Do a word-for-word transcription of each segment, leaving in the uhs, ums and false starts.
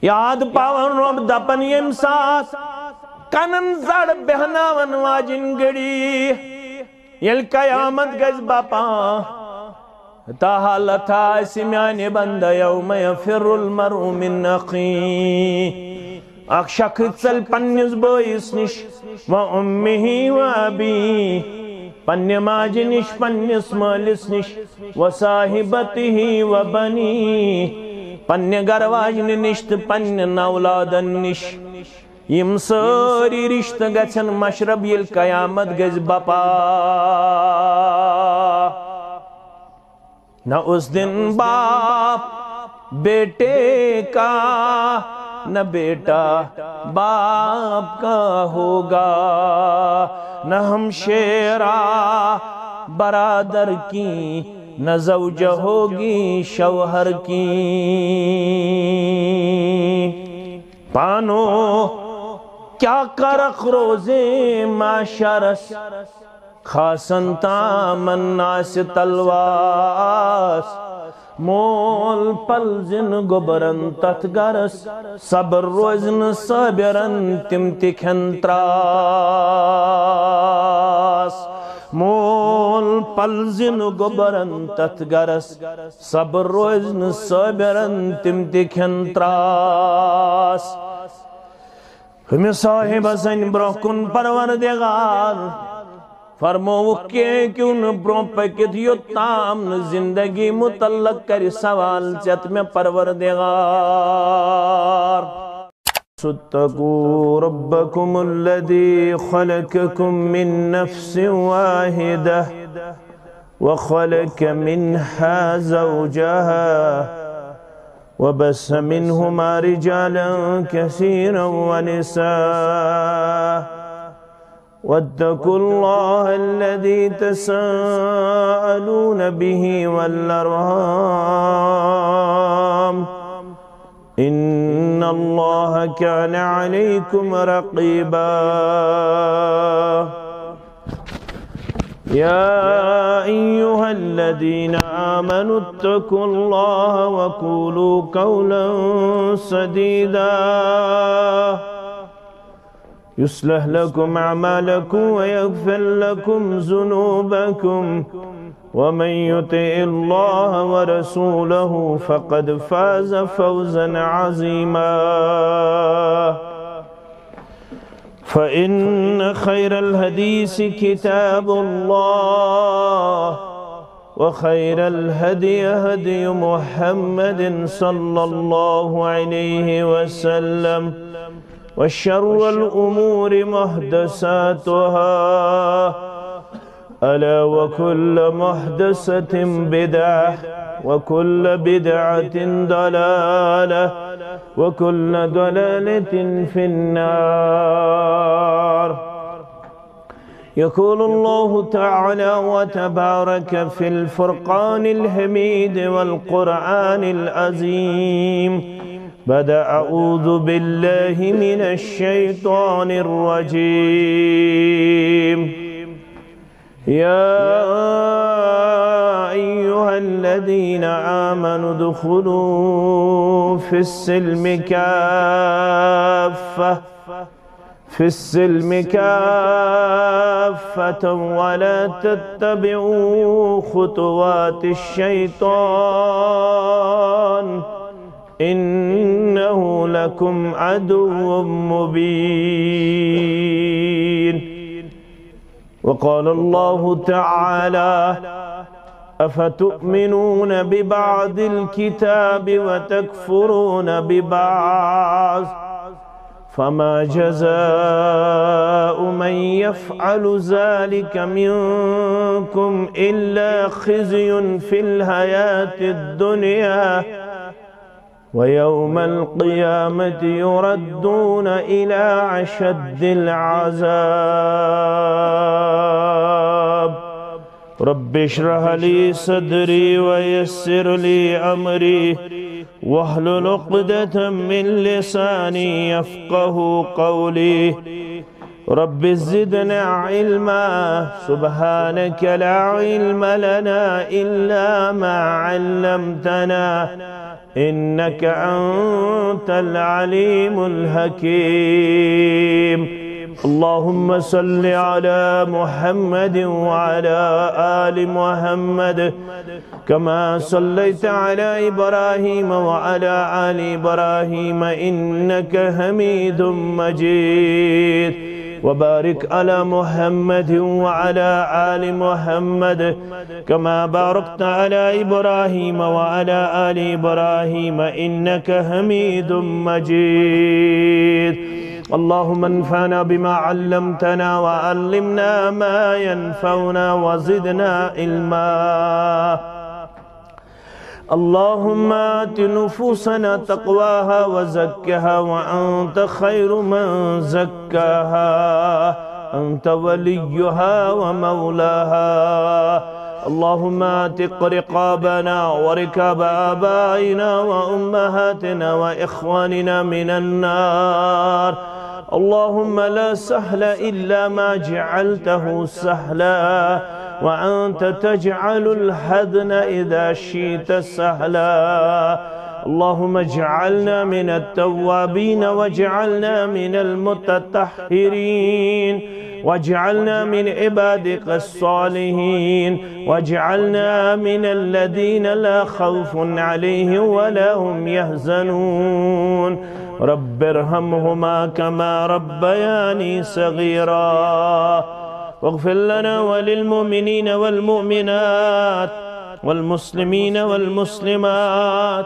یاد پاوان رۄب دپان ییٚمہِ ساتہٕ کنن زڑ بیہناون واجِنۍ گھڑی، ییٚلہِ قیامت گژھِ بپا، تا حالت آسہِ میانہِ بندہ، یوم یفر المرء من اخیہ، اکھ شخص ژلہِ پننِس بٲیِس نِش، و امہ و ابیہ، پننہِ ماجہِ نِش، پننِس مٲلِس نِش، و صاحبتہ و بنیہ، پننہِ گرٕ واجنہِ نِش تہٕ پننٮ۪ن اولادن نِش۔ یِم سٲری رشتہٕ گژھن مشرب، ییٚلہِ قیامت گژھِ بپا۔ نہ اس دن باپ بیٹے کا، نہ بیٹا باپ کا ہوگا، نہ ہمشیرہ برادر کی، نہ زوجہ ہوگی شوہر کی۔ پانو کیا کرخ روزے معاشرس، خاصن تامن آسہِ تلواس۔ مول پلزِن گوٚبرن تتھ گرس، صبر روزِ نہٕ صٲبرن تِم تہِ کھٮ۪ن تراس۔ مول پلزِن گوٚبرن تتھ گرس، صبر روزِ نہٕ صٲبرن تِم تہِ کھٮ۪ن تراس۔ ہُمہِ صاحبس سٕنٛدِ برونٛہہ کُن پروردگار فرمووُکھ کینٛہہ کیوں نہٕ برونٛہہ پٔکِتھ، یوٚت تام نہٕ زندگی متعلق کرِ سوال ژےٚ تہٕ مےٚ پروردگار۔ اتقوا ربكم الذي خلقكم من نفس واحدة وخلق منها زوجها وبث منهما رجالا كثيرا ونساء واتقوا الله الذي تساءلون به والأرحام إن الله كان عليكم رقيبا. يا أيها الذين آمنوا اتقوا الله وقولوا قولا سديدا يصلح لكم أعمالكم ويغفر لكم ذنوبكم ومن يطع الله ورسوله فقد فاز فوزا عظيما. فإن خير الحديث كتاب الله وخير الهدي هدي محمد صلى الله عليه وسلم وشر الأمور محدثاتها ألا وكل محدثة بدعة وكل بدعة ضلالة وكل ضلالة في النار. يقول الله تعالى وتبارك في الفرقان الحميد والقرآن العظيم بعد أعوذ بالله من الشيطان الرجيم. يا أيها الذين آمنوا ادخلوا في السلم كافة، في السلم كافة ولا تتبعوا خطوات الشيطان إنه لكم عدو مبين. وقال الله تعالى: أفتؤمنون ببعض الكتاب وتكفرون ببعض فما جزاء من يفعل ذلك منكم إلا خزي في الحياة الدنيا ويوم القيامة يردون إلى أشد العذاب. رب اشرح لي صدري ويسر لي أمري واحلل عقدة من لساني يفقه قولي. رب زدنا علما. سبحانك لا علم لنا إلا ما علمتنا إنك أنت العليم الحكيم. اللهم صل على محمد وعلى آل محمد كما صليت على إبراهيم وعلى آل إبراهيم إنك حميد مجيد. وبارك على محمد وعلى آل محمد كما باركت على إبراهيم وعلى آل إبراهيم إنك حميد مجيد. اللهم انفعنا بما علمتنا وعلمنا ما ينفعنا وزدنا علما. اللهم آت نفوسنا تقواها وزكها وأنت خير من زكاها، أنت وليها ومولاها. اللهم اعتق رقابنا ورقاب آبائنا وأمهاتنا وإخواننا من النار. اللهم لا سهل إلا ما جعلته سهلا، وأنت تجعل الحزن إذا شئت سهلا. اللهم اجعلنا من التوابين واجعلنا من المتطهرين واجعلنا من عبادك الصالحين واجعلنا من الذين لا خوف عليهم ولا هم يحزنون. رب ارحمهما كما ربياني صغيرا. واغفر لنا وللمؤمنين والمؤمنات والمسلمين والمسلمات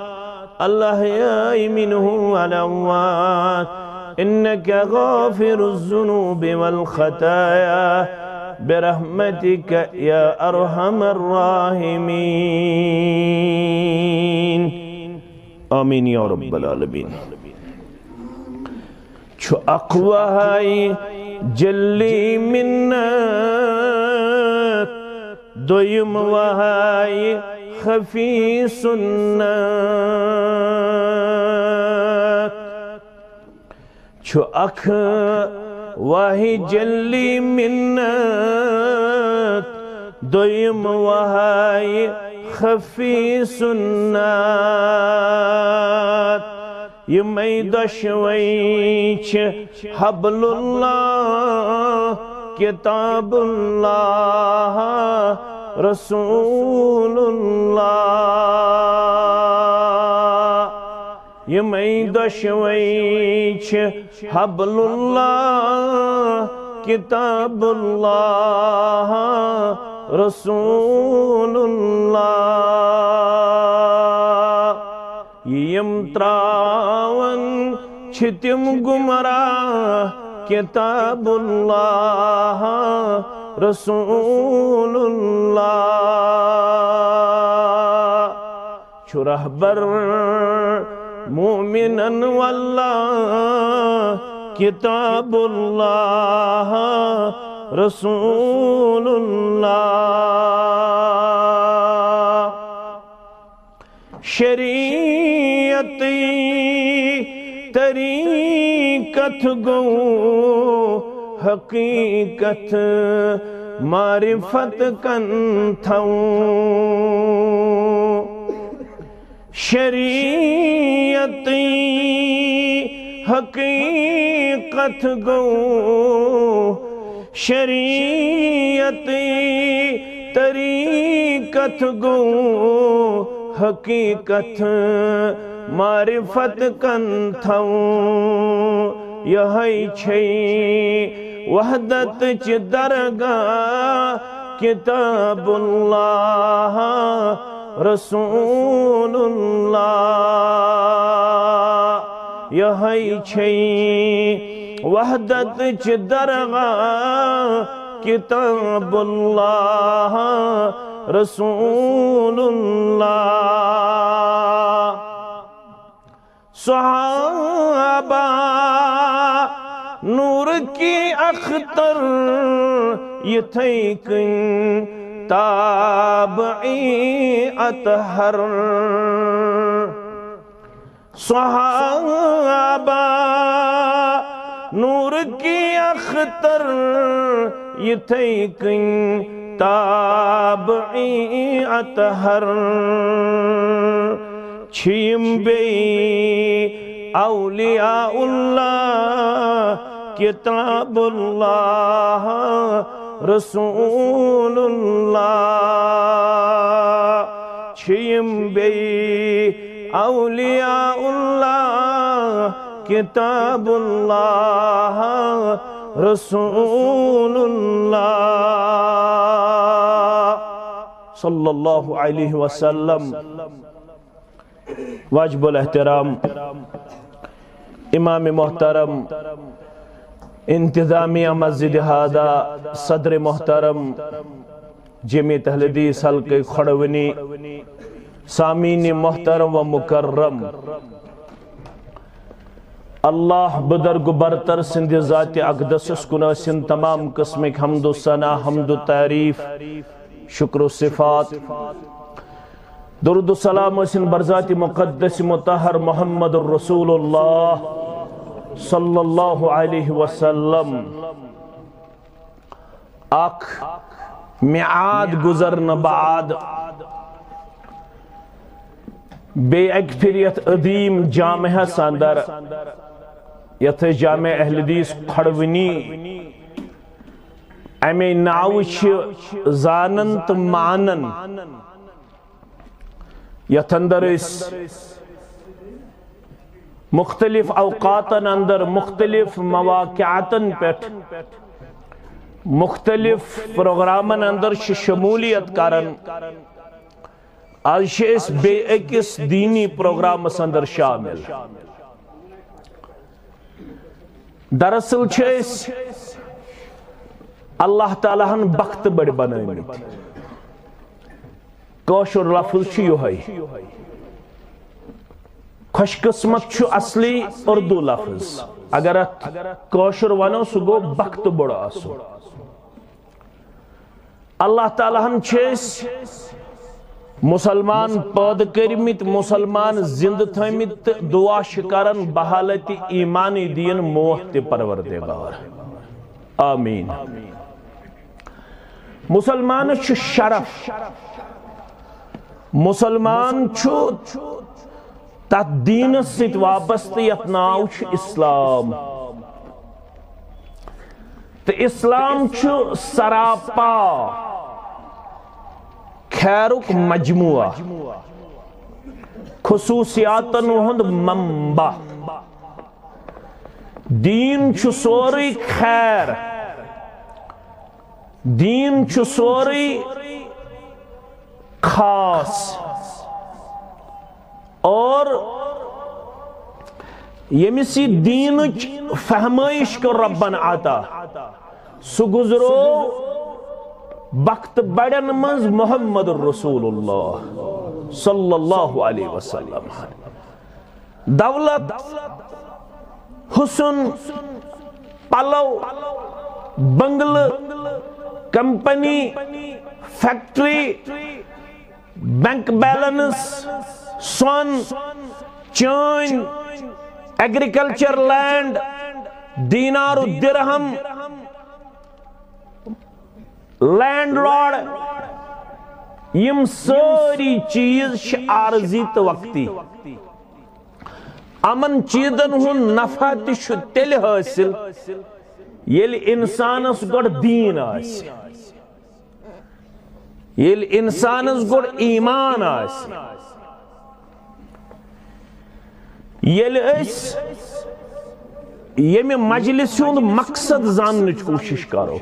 الأحياء منهم والأموات إنك غافر الذنوب والخطايا برحمتك يا أرحم الراحمين. آمين يا رب العالمين. چھُ اکھ وہاے جلی منت، دوٚیِم وہاے خفی سنت۔ چھُ اکھ وہاے جلی منت، دوٚیِم وہاے خفی سنت۔ یِمے دۄشوے چھِ حبل اللہ، کتاب اللہ، رسول اللہ۔ یِمے دۄشوے چھِ حبل اللہ، کتاب اللہ، رسول اللہ۔ یِم تراون چھِ تِم گمراہ، کتاب اللہ، رسول اللہ۔ چھُ رہبر مومنن واللہ، کتاب اللہ، رسول اللہ۔ شریعت طریقت گو حقیقت معرفت کن تھو۔ شریعت حقیقت گو، شریعت طریقت گو، حقیقت معرفت کن تھو۔ یہے چھے وحدت چ درگاہ، کتاب اللہ، رسول اللہ۔ یہے چھے وحدت چ درگاہ، کتاب اللہ، رسول اللہ۔ صحابہ نور کی اختر، یتھے کن تابعی اطہر۔ صحابہ نور کی اختر، یتھے کن تابعی اطہر۔ چھِ یِم بیٚیہِ اولیاء اللہ، کتاب اللہ، رسول اللہ۔ چھِ یِم بیٚیہِ اولیاء اللہ، کتاب اللہ، رسول اللہ صلی اللہ علیہ وسلم۔ واجب الاحترام امام محترم، انتظامیہ مسجد ہادہ، صدر محترم، جمعیت اہل حدیث حلقہ کھڑونی، سامعین محترم و مکرم، اللہ بزرگ برتر سٕنٛدِ ذاتِ اقدسس کُن ٲسِن تمام قٕسمٕکۍ حمد و ثنا، حمد و تعریف، شکر و صفات۔ درود و سلام ٲسِن بر ذاتِ مقدس مطہر محمد رسول اللہ صلی اللہ علیہ وسلم۔ اکھ میعاد گزرنہٕ بعد بیٚیہِ اکہِ پھِرِ یتھ عظیم جامعس اندر، یتھ أسۍ جامع اہل حدیث کھڑونی امے ناوٕ چھِ زانان تہٕ مانان، یتھ اندر أسۍ مختلف اوقاتن اندر، مختلف مواقعاتن پٮ۪ٹھ، مختلف پروگرامن اندر چھِ شمولیت کران۔ از چھِ أسۍ بیٚیہِ أکِس دینی پروگرامس اندر شامل۔ دراصل چھِ أسۍ اللہ تعالیٰ ہن بختہٕ بٔڑۍ بنٲومٕتۍ۔ کٲشُر لفظ چھُ یِہوٚے۔ خوش قسمت چھُ اصلی اردو لفظ۔ اگر اتھ کٲشُر ونو، سُہ گوٚو بختہٕ بوٚڑ آسُن۔ اللہ تعالیٰ ہن چھِ أسۍ مسلمان پٲدٕ کٔرمٕتۍ، مسلمان زندٕ تھٲومٕتۍ تہٕ دعا چھِ کران بحالت ایمانٕے دِیِن موت تہِ پروردگار۔ آمین۔ مسلمانس چھُ شرف، مسلمان چھُ تتھ دینس سۭتۍ وابستہٕ یتھ ناو چھُ اسلام۔ تہٕ اسلام چھُ سراپا خیرُک مجموعہ، خصوصیاتن ہُنٛد منبع۔ دین چھُ سورُے خیر، دین چھُ سورُے خاص، اور ییٚمِس یہِ دیٖنٕچ فہمٲیش کٔر رۄبن عطا، سُہ گُزرو بخت بڑٮ۪ن منٛز محمد رسول اللہ صلی اللہ علیہ وسلم۔ دولت، حسن، پلو، بنگلہٕ، کمپنی، فیکٹری، بینک بیلنس، سۄن، چٲنۍ، ایگریکلچر لینڈ، دینار و درہم، لینڈ لارڈ، یِم سٲری چیٖز چھِ عارضی تہٕ وقتی۔ یِمن چیٖزن ہُنٛد نفع تہِ چھُ تیٚلہِ حٲصِل، ییٚلہِ انسانس گۄڈٕ دیٖن آسہِ، ییٚلہِ انسانس گۄڈٕ ایمان آسہِ۔ ییٚلہِ أسۍ ییٚمہِ مجلسہِ ہُنٛد مقصد زاننٕچ کوٗشِش کرو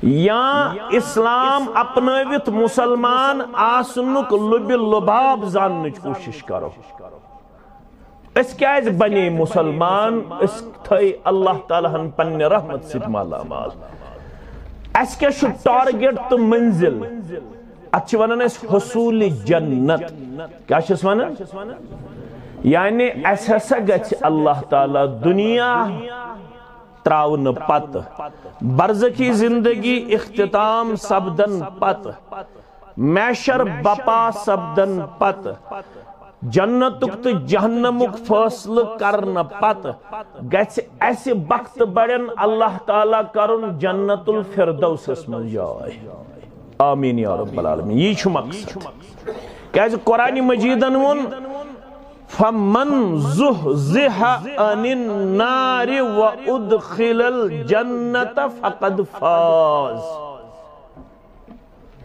یا اسلام اپنٲوِتھ مسلمان آسنُک لُبہِ لُباب زاننٕچ کوٗشِش کرو، أسۍ کیازِ بنے مسلمان؟ أسۍ تھٲے اللہ تعالیٰ ہن پننہِ رحمت سۭتۍ مالا مال۔ اسہِ کیٛاہ چھُ ٹارگیٹ تہٕ منزل؟ اتھ چھِ ونان أسۍ حصول جنت۔ کیٛاہ چھِس ونان؟ یعنی اسہِ ہسا گژھِ اللہ تعالیٰ دُنیا تراونہٕ پتہٕ، برزخی زندگی اختتام سپدن پتہٕ، محشر بپا سپدن پتہٕ، جنتُک تہٕ جہنمُک فٲصلہٕ کرنہٕ پتہٕ گژھِ اسہِ بخت بڑٮ۪ن اللہ تعالیٰ کرُن جنت الفردوسس منٛز جاے۔ آمین یا رب العالمین۔ یی چھُ مقصد۔ کیازِ قرآن مجیدن ووٚن، فمن زحزح عن النار وادخل الجنة فقد فاز۔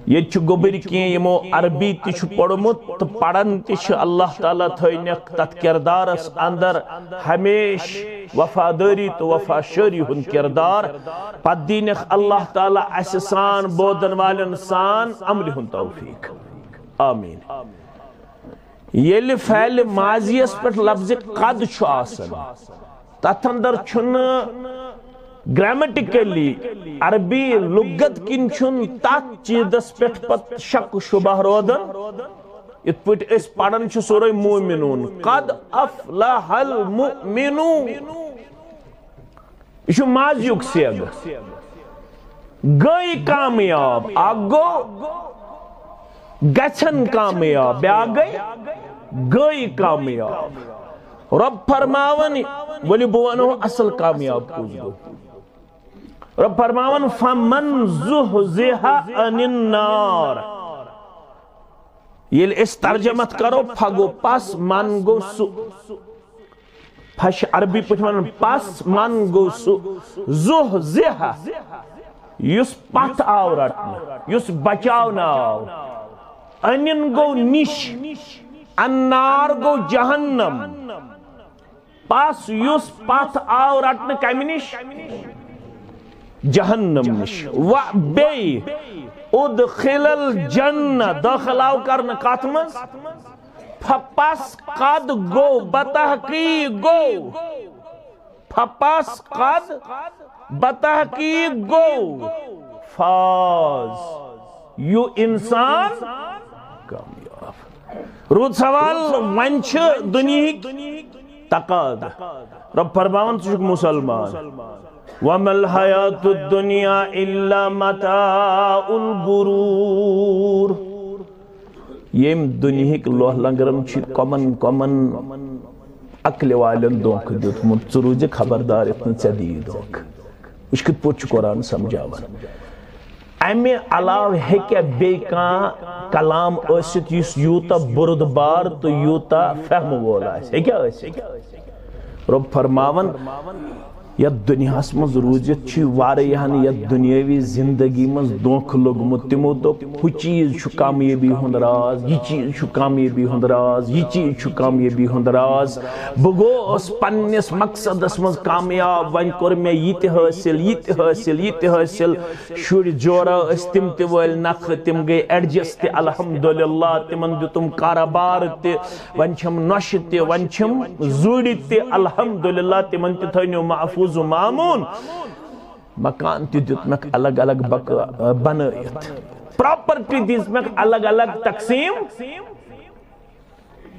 ییٚتہِ چھُ گوٚبٕرۍ کینٛہہ یِمو عربی تہِ چھُ پوٚرمُت تہٕ پران تہِ چھِ۔ اللہ تعالیٰ تھٲینکھ تتھ کردارس اندر ہمیشہِ وفادٲری تہٕ وفا شٲری ہُنٛد کردار۔ پتہٕ دِینکھ اللہ تعالیٰ اسہِ سان بوزن والٮ۪ن سان عملہِ ہُنٛد توفیق۔ آمین۔ ییٚلہِ فعل ماضیَس پٮ۪ٹھ لفظِ قد چھُ آسان، تَتھ اندر چھُنہٕ گریمیٹیکلی، عربی لغت کِنۍ چھُنہٕ تَتھ چیٖزَس پٮ۪ٹھ پتہٕ شک و شبہ روزان۔ یِتھ پٲٹھۍ أسۍ پران چھِ سورہ مومنون، قد افلح المؤمنون۔ یہِ چھُ ماضیُک صیغہٕ۔ گٔے کامیاب، اکھ گوٚو گژھن کامیاب، بیاکھ گٔے گٔے کامیاب۔ رۄب فرماوان، ؤلِو بہٕ وَنو اصل کامیاب کُس گوٚو۔ رۄب فرماوان، فمن زحزح عن النار۔ ییٚلہِ أسۍ ترجمت کرو، فہ گوٚو پس، من گوٚو سُہ۔ فش عربی پٲٹھۍ ونان پس، من گوٚو سُہ۔ زحزح، یُس پتھ آو رٹنہٕ، یُس بچاونہٕ آو۔ انن گوٚو نِش، النار گوٚو جہنم۔ پس یُس پتھ آو رٹنہٕ کمہِ نِش؟ جہنم نِش۔ و بیٚیہِ ادخل الجنہ، دٲخل آو کرنہٕ کتھ منٛز؟ فپس قد گوٚو، بتحقیق گوٚو۔ فپس قد بتحقیق گوٚو۔ فاز، یہِ انسان کامیاب۔ روٗد سوال، وۄنۍ چھِ دُنیہٕکۍ تقاضہٕ۔ رۄب فرماوان، ژٕ چھُکھ مُسلمان۔ وما الحیات الدنیا الا متاع الغرور۔ ییٚمۍ دُنیہٕکۍ لوہ لنگرن چھِ کۄمن کۄمن عقلہِ والٮ۪ن دھوکہٕ دیُتمُت، ژٕ روٗزِ خبردار یُتھ نہٕ ژےٚ دِیی دھوکہٕ۔ وٕچھ کِتھ پٲٹھۍ چھُ قرآن سمجھاوان۔ امہِ علاوٕ ہیٚکیٛاہ بیٚیہِ کانٛہہ کلام ٲسِتھ یُس یوٗتاہ بُرد بار تہٕ یوٗتاہ فہمہٕ وول آسہِ؟ ہیٚکیٛاہ ٲسِتھ؟ رۄب فرماوان، یتھ دُنیاہس منٛز روٗزِتھ چھُ واریاہن یتھ دُنیٲوی زندگی منٛز دھوکہٕ لوٚگمُت۔ تِمو دوٚپ، ہُہ چیٖز چھُ کامیٲبی ہُنٛد راز، یہِ چیٖز چھُ کامیٲبی ہُنٛد راز، یہِ چیٖز چھُ کامیٲبی ہُنٛد راز۔ بہٕ گوس پننِس مقصدس منٛز کامیاب، وۄنۍ کوٚر مےٚ یہِ تہِ حٲصِل، یہِ تہِ حٲصِل، یہِ تہِ حٲصِل۔ شُرۍ جورا ٲسۍ تِم تہِ وٲلۍ نکھٕ، تِم گٔے ایڈجسٹ تہِ الحمدللہ، تِمن دیُتُم کارٕبار تہِ، وۄنۍ چھِم نۄشہِ تہِ، وۄنۍ چھِم زُرۍ تہِ الحمدللہ، تِمن تہِ تھٲینو محفوظ و مامون۔ مکان تہِ دیُتمکھ الگ الگ بک-، بنٲیِتھ، پراپرٹی دِژمکھ الگ الگ تقسیٖم۔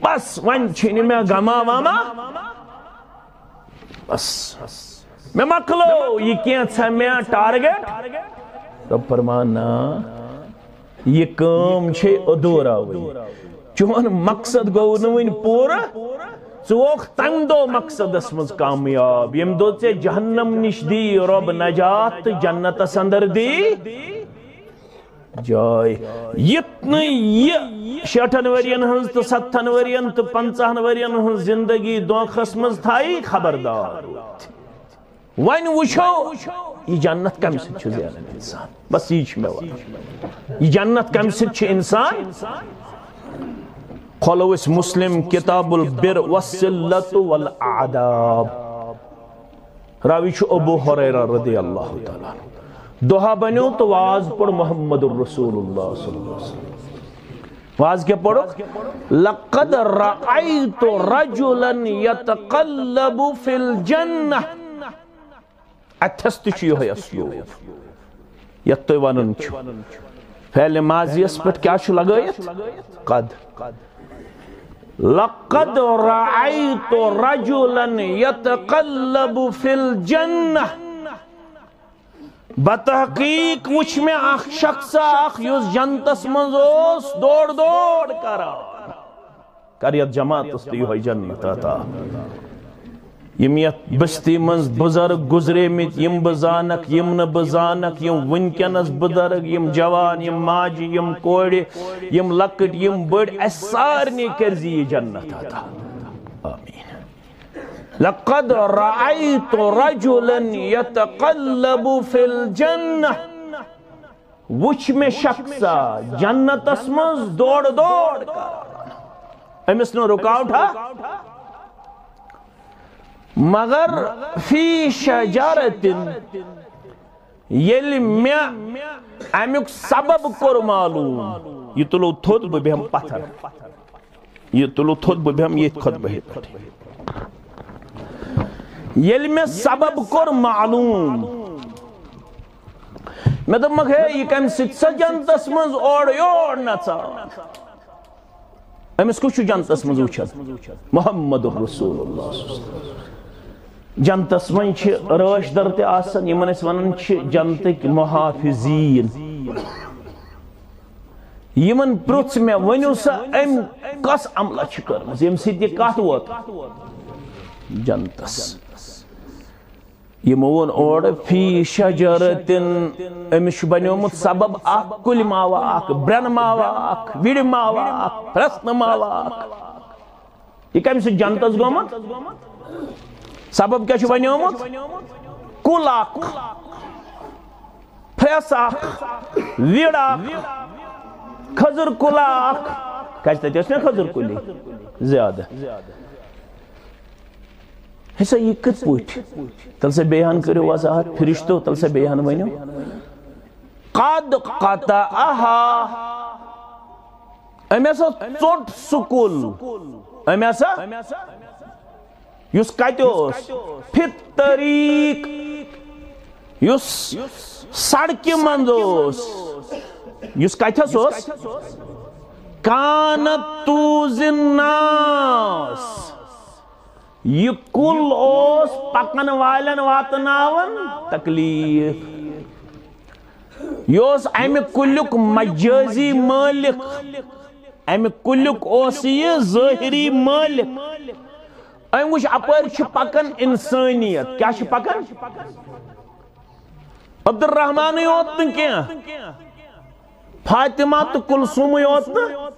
بس وۄنۍ چھِنہٕ مےٚ غما وما۔ بس مےٚ مۄکلو یہِ کینٛژھا مےٚ ٹارگیٹ۔ رۄب فرمان، نا، یہِ کٲم چھے ادھوراوٕے۔ چون مقصد گوٚو نہٕ وٕنہِ پوٗرٕ۔ ژٕ ووکھ تمہِ دۄہ مقصدس منٛز کامیاب، ییٚمہِ دۄہ ژےٚ جہنم نِش دی رۄب نجات تہٕ جنتس اندر دی جاے۔ یُتھ نہٕ یہِ شیٹھن ؤرین ہٕنٛز تہٕ ستتھن ؤرین تہٕ پنژاہن ؤرین ہٕنٛز زندگی دھوکھس منٛز تھایی، خبردار۔ وۄنۍ وٕچھو، یہِ جنت کمہِ سۭتۍ چھُ زینان انسان؟ بس یی چھُ مےٚ ونُن۔ یہِ جنت کمہِ سۭتۍ چھُ انسان؟ کھولو أسۍ مسلم کتاب البر والصلة والآداب۔ راوی چھُ ابو ہریرہ رضی اللہ تعالیٰ عنہ۔ دۄہا بنیو تہٕ واز پوٚر محمد رسول اللہ صلی اللہ علیہ وسلم۔ واز کیٛاہ پوٚرُکھ؟ لقد رأيت رجلا يتقلب في الجنة۔ اتھس تہِ چھُ یِہوٚے اسلوب، یتھ تُہۍ ونان چھِو۔ فعل ماضیس پٮ۪ٹھ کیٛاہ چھُ لگٲیِتھ؟ قد۔ لقد رأيت رجلا يتقلب في الجنة۔ بتحقیق وٕچھ مےٚ اکھ شخص اکھ یُس جنتس منٛز اوس دور دور کران۔ کر یتھ جماعتس تہِ یِہوٚے جنت عطا۔ یِم یَتھ بستی منٛز بُزرگ گُزریمٕتۍ، یِم بہٕ زانَکھ، یِم نہٕ بہٕ زانَکھ، یِم وٕنکیٚنَس بُزرگ، یِم جوان، یِم ماجہِ، یِم کورِ، یِم لۄکٕٹۍ، یِم بٔڑۍ، اَسہِ سارنٕے کٔرزِ یہِ جنت عطا۔ آمین۔ لقد رأيت رجلا يتقلب في الجنة۔ وٕچھ مےٚ شخصا جنتس منٛز دورٕ دورٕ کران۔ أمِس نہٕ رُکاوٹھا۔ مگر فی شجرة، ییٚلہِ مےٚ اَمیُک سبب کوٚر معلوم، یہِ تُلو تھوٚد، بہٕ بیٚہمہٕ پتھر۔ یہِ تُلو تھوٚد، بہٕ بیٚہمہٕ ییٚتھۍ خطبہٕ پٮ۪ٹھ۔ ییٚلہِ مےٚ سبب کوٚر معلوم، مےٚ دوٚپمَکھ، ہے، یہِ کَمہِ سۭتۍ سۄ جنتَس منٛز اورٕ یور نژان؟ أمِس کُس چھُ جنتَس منٛز وٕچھان؟ محمد رسول اللہ صلی اللہ علیہ وسلم۔ جنتَس منٛز چھِ رٲچھ در تہِ آسان، یِمَن أسۍ وَنان چھِ جنتٕکۍ محافظیٖن۔ یِمَن پرُژھ مےٚ، ؤنِو سا، أمۍ کۄس عملہ چھِ کٔرمٕژ، ییٚمہِ سۭتۍ یہِ کَتھ ووت؟ جنتَس۔ یِمو ووٚن اورٕ، فی شجرتن، أمِس چھُ بنیومُت سبب اکھ، کُلۍ ماوا اکھ، برٛٮ۪نہٕ ماوا اکھ، وِرِ ماوا اکھ، پرٛٮ۪سنہٕ ماوا اکھ۔ یہِ کَمہِ سۭتۍ جنتس گوٚمُت؟ سبب کیٛاہ چھُ بنیومُت؟ کُل اکھ، پھرٛٮ۪س اکھ، وِڑ اکھ، کھٔزٕر کُل اکھ۔ کیٛازِ تَتہِ ٲسۍ نا کھٔزٕر کُلی زیادٕ۔ ہے سا، یہِ کِتھ پٲٹھۍ؟ تَلہٕ سا بیٚیہِ ہَن کٔرِو وضاحت، فرشتو، تَلہٕ سا بیٚیہِ ہَن ؤنِو۔ قد قطعها۔ أمۍ ہسا ژوٚٹ سُہ کُل۔ أمۍ ہسا، یُس کَتہِ اوس؟ فی الطریق۔ یُس سڑکہِ منٛز اوس۔ یُس کَتہِ حظ اوس؟ کانت توزی الناس۔ یہِ کُل اوس پکن والٮ۪ن واتناوان تکلیف۔ یہِ اوس امہِ کُلیُک مجازی مٲلک، امہِ کُلیُک اوس یہِ ظٲہری مٲلک۔ أمۍ وٕچھ اپٲرۍ چھِ پکان انسٲنیت۔ کیٛاہ چھِ پکان؟ عبدالرحمانٕے یوت نہٕ کینٛہہ، فاطمہ تہٕ کلثومٕے یوت نہٕ،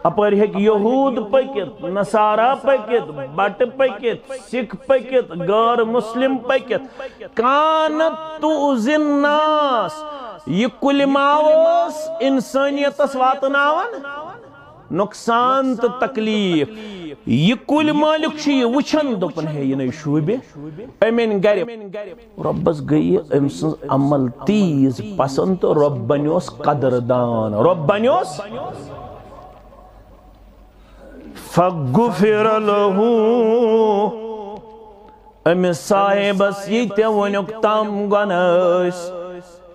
اپٲرۍ ہیٚکہِ یہوٗد پٔکِتھ، نصارا پٔکِتھ، بٹہٕ پٔکِتھ، سکھ پٔکِتھ، غٲر مسلم پٔکِتھ۔ کانت توزی الناس، یہِ کُلۍ ماوٕ اوس انسٲنیتس واتناوان نۄقصان تہٕ تکلیف۔ یہِ کُلۍ مٲلِک چھُ یہِ وٕچھان، دوٚپُن، ہے، یہِ نے شوٗبہِ أمٮ۪ن گرِ۔ رۄبس گٔیہِ أمۍ سٕنٛز عمل تیٖژ پسند تہٕ رۄب بنیوس قدردان۔ رۄب بنیوس، فغفر لہ۔ أمِس صاحبس ییٖتیٛاہ وُنیُک تام گۄناہ ٲسۍ،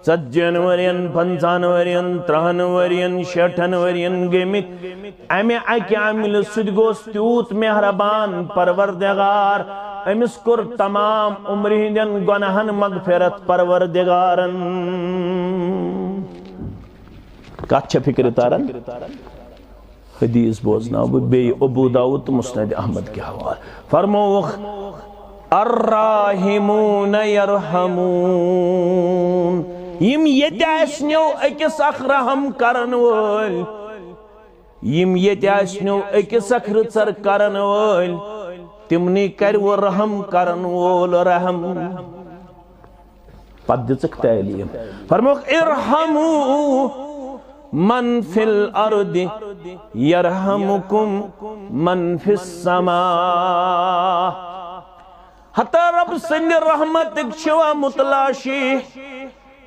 ژتجی ہن ؤرین، پنٛژاہن ؤرین، ترٕٛہن ؤرین، شیٹھن ؤرین گٔمٕتۍ، امہِ اکہِ عملہِ سۭتۍ گوٚوس تیوٗت مہربان پروردگار۔ أمِس کوٚر تمام عمرِ ہٕنٛدٮ۪ن گۄناہن مغفرت پروردگارن۔ کتھ چھےٚ فکرِ تران؟ حدیث بوزناو بہٕ بیٚیہِ ابو داؤد تہٕ مسند احمد کہِ حوالہٕ۔ فرمووُکھ، الراحمون یرحمون، یِم ییٚتہِ آسنو أکِس اکھ رحم کرن وٲلۍ، یِم ییٚتہِ آسنو أکِس اکھ رٕژر کرن وٲلۍ، تِمنٕے کرِ وۄنۍ رحم کرن وول رحم۔ پتہٕ دِژٕکھ تعلیٖم۔ فرمووُکھ، ارحموا من فی الارض یرحمکم من فی السماء۔ ہتا رب سٕنٛدِ رحمتٕکۍ چھِوا متلاشی،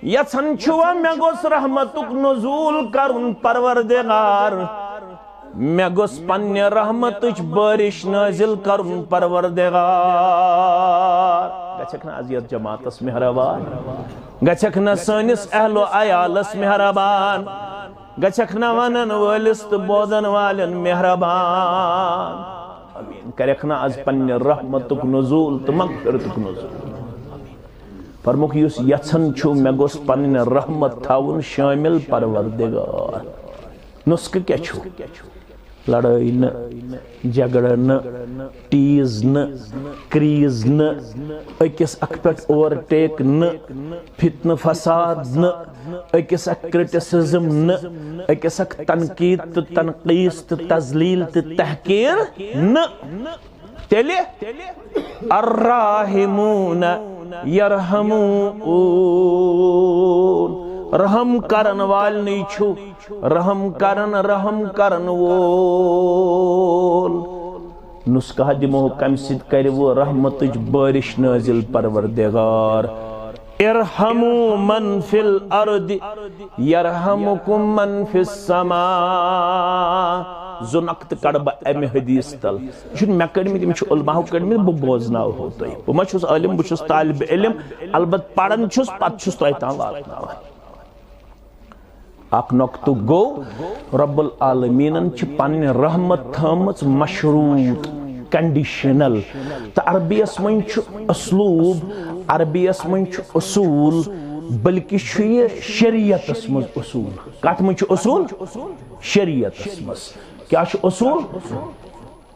یژھان چھِوا مےٚ گوٚژھ رحمتُک نزول کرُن پروردگار؟ مےٚ گوٚژھ پننہِ رحمتٕچ بٲرِش نٲزِل کرُن پروردگار۔ گژھکھ نہ از یتھ جماعتس مہربان؟ گژھکھ نہ سٲنِس اہل و عیالس مہربان؟ گژھکھ نہ ونن وٲلِس تہٕ بوزن والٮ۪ن مہربان؟ آمین۔ کرکھ نہ از پننہِ رحمتُک نزول تہٕ مغفرتُک نزول؟ فرمووُکھ، یُس یژھان چھُ مےٚ گوٚژھ پننہِ رحمت تھاوُن شٲمِل پروردگار۔ نسخہٕ کیٛاہ چھُ؟ لڑٲے نہٕ، جھگڑٕ نہٕ، ٹیٖز نہٕ، کریز نہٕ، أکِس اکھ پٮ۪ٹھ اوورٹیک نہٕ، فتنہٕ فساد نہٕ، أکِس اکھ کرٹیسزم نہٕ، أکِس اکھ تنقید تہٕ تنقیٖص تہٕ تذلیل تہٕ تحقیر نہٕ۔ تیٚلہِ الراحمون یرحمون، رحم کرن والنٕے چھُ رحم کرن، رحم کرن وول۔ نسخہ دِمو کمہِ سۭتۍ کرِ وۄنۍ رحمتٕچ بارش نٲزِل پروردگار۔ ارحموا من فی الارض یرحمکم من فی السماء۔ زٕ نقطہٕ کڑٕ بہٕ امہِ حدیث تل۔ یہِ چھُنہٕ مےٚ کٔڑمٕتۍ، یِم چھِ علماہو کٔڑمٕتۍ، بہٕ بوزناوہو تۄہہِ۔ بہٕ ما چھُس عٲلِم، بہٕ چھُس طالب علم، البتہ پران چھُس، پتہٕ چھُس تۄہہِ تام واتناوان۔ اکھ نقطہٕ گوٚو، رب العالمینن چھِ پنٕنۍ رحمت تھٲومٕژ مشروط، کنڈیشنل۔ تہٕ عربی یس منٛز چھُ اسلوب، عربی یس منٛز چھُ اصوٗل، بلکہِ چھُ یہِ شریعتس منٛز اصوٗل۔ کتھ منٛز چھُ اصوٗل؟ شریعتس منٛز۔ کیٛاہ چھُ اصوٗل؟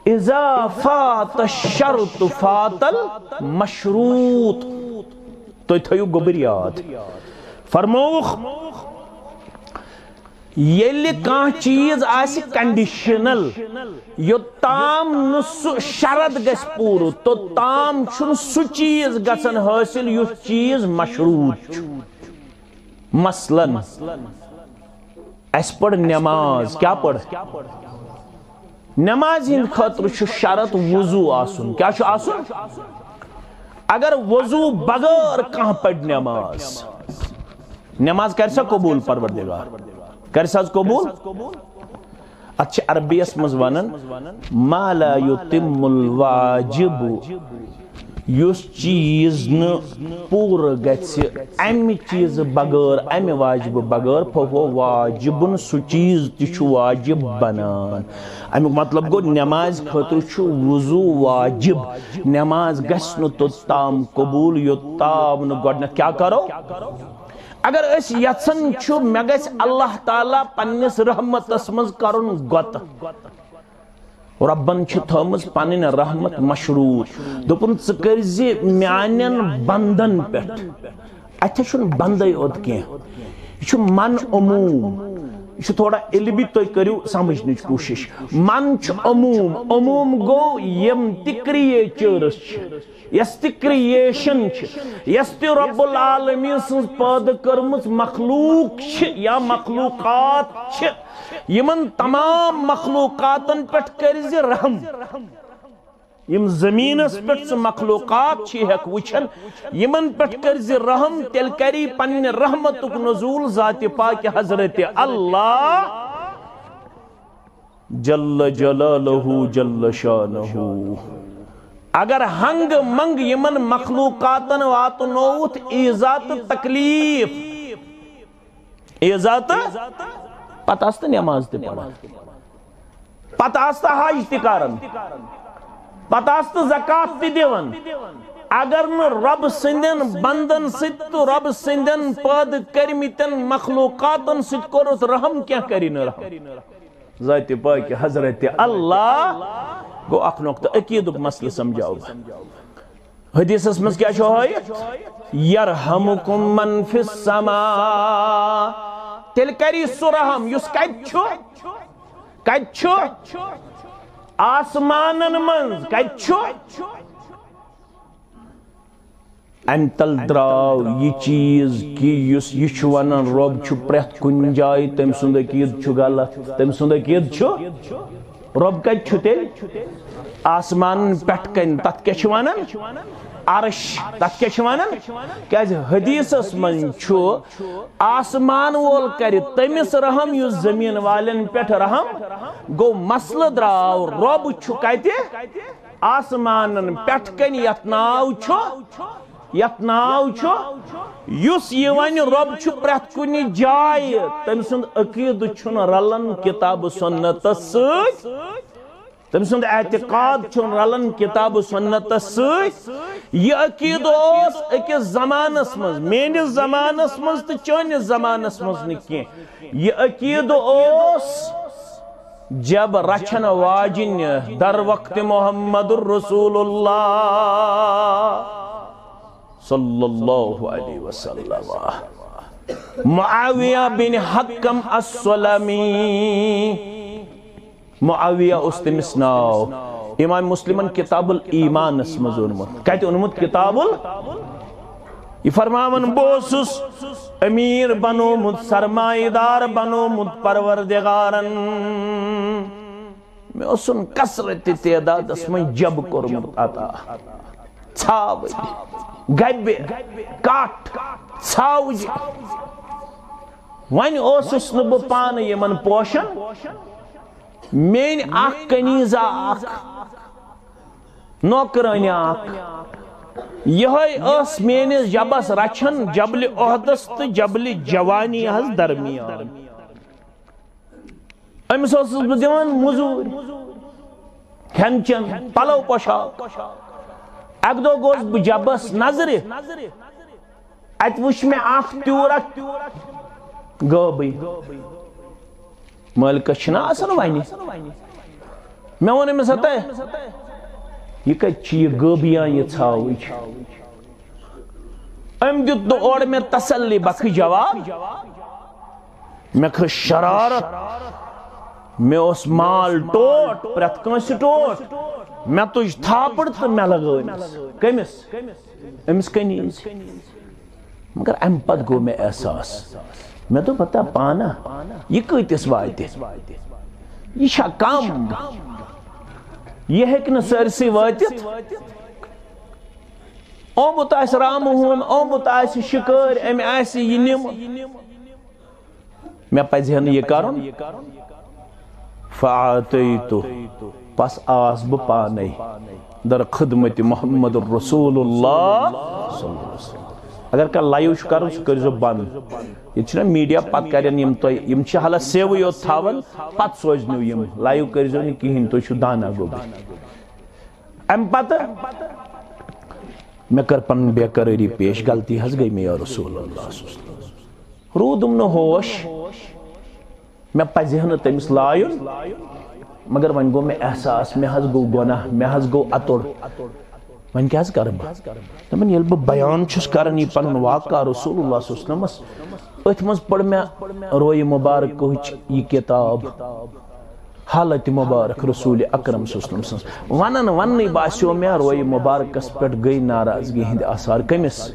اذا فات الشرط فات المشروط۔ تُہۍ تھٲیِو گوٚبٕرۍ یاد۔ فرمووُکھ، ییٚلہِ کانٛہہ چیٖز آسہِ کنڈیشنل، یوٚتام نہٕ سُہ شرط گژھِ پوٗرٕ، توٚتام چھُنہٕ سُہ چیٖز گژھان حٲصِل یُس چیٖز مشروط چھُ۔ مثلاً، اسہِ پٔر نماز، کیٛاہ پٔر؟ نمازِ ہٕنٛدِ خٲطرٕ چھُ شرط وضو آسُن۔ کیٛاہ چھُ آسُن؟ اگر وضو بغٲر کانٛہہ پٔر نماز، نماز کرِ سا قبول پروردگار؟ کرِ سا حظ قبول؟ اتھ چھِ عربی یس منٛز ونان، ما لا یتم الواجب، یُس چیٖز نہٕ پوٗرٕ گژھِ امہِ چیٖزٕ بغٲر، امہِ واجبہٕ بغٲر، فہو واجبن، سُہ چیٖز تہِ چھُ واجب بنان۔ امیُک مطلب گوٚو، نمازِ خٲطرٕ چھُ وضو واجب۔ نماز گژھِ نہٕ توٚتام قبول، یوٚتام نہٕ گۄڈٕنٮ۪تھ کیٛاہ کرو؟ اگر أسۍ یژھان چھُ مےٚ گژھِ اللہ تعالیٰ پننِس رحمتس منٛز کرُن گۄتہٕ، رۄبن چھِ تھٲومٕژ پنٕنۍ رحمت مشروط۔ دوٚپُن، ژٕ کٔرۍ زِ میانٮ۪ن بندن پٮ۪ٹھ۔ اتہِ چھُنہٕ بندے یوت کینٛہہ، یہِ چھُ من عموم۔ یہِ چھُ تھوڑا علمی، تُہۍ کٔرِو سمجھنٕچ کوٗشش۔ من چھُ عموم، عموم گوٚو یِم تہِ کریچرس چھِ، یۄس تہِ کریشن چھِ، یۄس تہِ رب العالمین سٕنٛز پٲدٕ کٔرمٕژ مخلوق چھِ یا مخلوقات چھِ، یِمن تمام مخلوقاتن پٮ۪ٹھ کٔرۍ زِ رحم۔ یِم زمینس پٮ۪ٹھ ژٕ مخلوقات چھِ ہٮ۪کھ وٕچھن، یِمن پٮ۪ٹھ کٔرۍ زِ رحم، تیٚلہِ کری پننہِ رحمتُک نزول ذاتِ پاکہِ حضرت اللہ جل جلالہ جل شانہ۔ اگر ہنگ منگ یِمن مخلوقاتن واتنووُتھ ایزا تہٕ تکلیف، ایزا تہٕ پتہٕ آسہٕ تہٕ نماز تہِ پران، پتہٕ آسہٕ تہٕ حج تہِ کران، پتہٕ آسہٕ تہٕ زکات تہِ دِوان۔ اگر نہٕ رۄب سٕنٛدٮ۪ن بندن سۭتۍ تہٕ رۄب سٕنٛدٮ۪ن پٲدٕ کٔرمٕتٮ۪ن مخلوقاتن سۭتۍ کوٚرُتھ رحم، کینٛہہ کری نہٕ رحم۔ ذاتِ پاکہِ حضرت اللہ گوٚو اکھ نقطہٕ، عقیٖدُک مسلہٕ سمجھاو بہٕ۔ حدیثس منٛز کیٛاہ چھُ ہٲیِتھ؟ یرحمکم من فی السماء۔ تیٚلہِ کری سُہ رحم یُس کتہِ چھُ؟ کتہِ چھُ؟ آسمانن منٛز۔ کتہِ چھُ؟ امہِ تل درٛاو یہِ چیٖز کہِ یُس یہِ چھُ ونان، رۄب چھُ پرٛٮ۪تھ کُنہِ جایہِ، تٔمۍ سُنٛد عقیٖدٕ چھُ غلط۔ تٔمۍ سُنٛد عقیٖدٕ چھُ، رۄب کتہِ چھُ تیٚلہِ؟ آسمانن پٮ۪ٹھ کنہِ، تتھ کیٛاہ چھِ ونان؟ عرش۔ تتھ کیٛاہ چھِ ونان؟ کیٛازِ حدیثس منٛز چھُ، آسمان وول کرِ تٔمِس رحم یُس زمین والٮ۪ن پٮ۪ٹھ رحم۔ گوٚو مسلہٕ درٛاو، رۄب چھُ کتہِ؟ آسمانن پٮ۪ٹھ کنہِ، یتھ ناو چھُ، یتھ ناو چھُ، یُس یہِ ونہِ رۄب چھُ پرٛٮ۪تھ کُنہِ جایہِ، تٔمۍ سُنٛد عقیٖدٕ چھُنہٕ رلان کتاب سنتس سۭتۍ، تٔمۍ سُنٛد اعتقاد چھُنہٕ رلان کتاب سنتس سۭتۍ۔ یہِ عقیٖدٕ اوس أکِس زمانس منٛز، میٲنِس زمانس منٛز تہٕ چٲنِس زمانس منٛز نہٕ کینٛہہ۔ یہِ عقیٖدٕ اوس جب رچھن واجن در وقت محمد رسول اللہ صلی اللہ علیہ وسلم۔ معاویہ بن حکم السلمی، معاویہ اوس تٔمِس ناو۔ امام مسلمن کتاب الایمانس منٛز اوٚنمُت۔ کتہِ اوٚنمُت؟ کتاب ال-، یہِ فرماوان، بہٕ اوسُس امیر بنومُت، سرمایہ دار بنومُت پروردگارن۔ مےٚ اوسُن کثرت تعدادس منٛز جب کوٚرمُت عطا۔ ژھاوٕج، گبہِ، کٹھ، ژھاوٕج۔ وۄنۍ اوسُس نہٕ بہٕ پانہٕ یِمن پوشان۔ میٲنۍ اکھ کنیزہ اکھ، نوکرٲنۍ اکھ، یِہوٚے ٲس میٲنِس جبس رچھان جبلِ احدس تہٕ جبلِ جوانی ہس درمیان۔ أمِس اوسُس بہٕ دِوان مٔزوٗرۍ، کھٮ۪ن چٮ۪ن، پلو پوشاک۔ اکہِ دۄہ گوس بہٕ جبس نظرِ، اتہِ وٕچھ مےٚ اکھ تیوٗر اکھ گٲبٕے۔ مٲلکس چھِنہ آسان وَنہِ۔ مےٚ ووٚن أمِس، ہتا، یہِ کَتہِ چھِ یہِ گٲبیاں یہِ ژھاوٕج؟ أمۍ دیُت نہٕ اورٕ مےٚ تسلی بخش جواب۔ مےٚ کھٔژ شرارت۔ مےٚ اوس مال ٹوٹھ، پرٛٮ۪تھ کٲنٛسہِ ٹوٹھ۔ مےٚ تُج تھاپڑ تہٕ مےٚ لگٲو أمِس۔ کٔمِس؟ أمِس کنیز۔ مگر امہِ پتہٕ گوٚو مےٚ احساس، مےٚ دوٚپ، ہتا پانہ، یہِ کۭتِس واتہِ؟ یہِ چھا کم؟ یہِ ہیٚکہِ نہٕ سٲرسٕے وٲتِتھ۔ آمُت آسہِ رامہٕ ہوٗن، آمُت آسہِ شِکٲرۍ، أمۍ آسہِ یہِ نِمہٕ۔ مےٚ پزِ ہا نہٕ یہِ کرُن۔ فاعطیت، پس آس بہٕ پانے در خدمت محمد رسول اللہ صلی اللہ علیہ وسلم۔ اگر کانٛہہ لایو چھُ کرُن، سُہ کٔرۍزیو بنٛد۔ ییٚتہِ چھُنہ میٖڈیا، پتہٕ کرن یِم تۄہہِ، یِم چھِ حالہ سیوٕے یوت تھاوان، پتہٕ سوزنو یِم۔ لایو کٔرۍزیو نہٕ کِہیٖنۍ، تُہۍ چھِو دانا گوٚبرۍ۔ امہِ پتہٕ مےٚ کٔر پنٕنۍ بے قرٲری پیش، غلطی حظ گٔے مےٚ یا رسول اللہ صلی اللہ علیہ وسلم۔ روٗدُم نہٕ ہوش، مےٚ پزِ ہا نہٕ تٔمِس لایُن، مگر وۄنۍ گوٚو مےٚ احساس، مےٚ حظ گوٚو گۄناہ، مےٚ حظ گوٚو اَتُر۔ وۄنۍ کیٛاہ حظ کرٕ بہٕ؟ دَپان، ییٚلہِ بہٕ بیان چھُس کران یہِ پنُن واقعہ رسول اللہ صلی اللہ علیہ وسلمس، أتھۍ منٛز پٔر مےٚ رویہِ مبارکٕچ یہِ کتاب، حالت مبارک رسول اکرم صلی اللہ علیہ وسلم سٕنٛز۔ ونان وننٕے باسیو مےٚ رویہِ مبارکس پٮ۪ٹھ گٔے ناراضگی ہٕنٛدۍ آثار۔ کٔمِس؟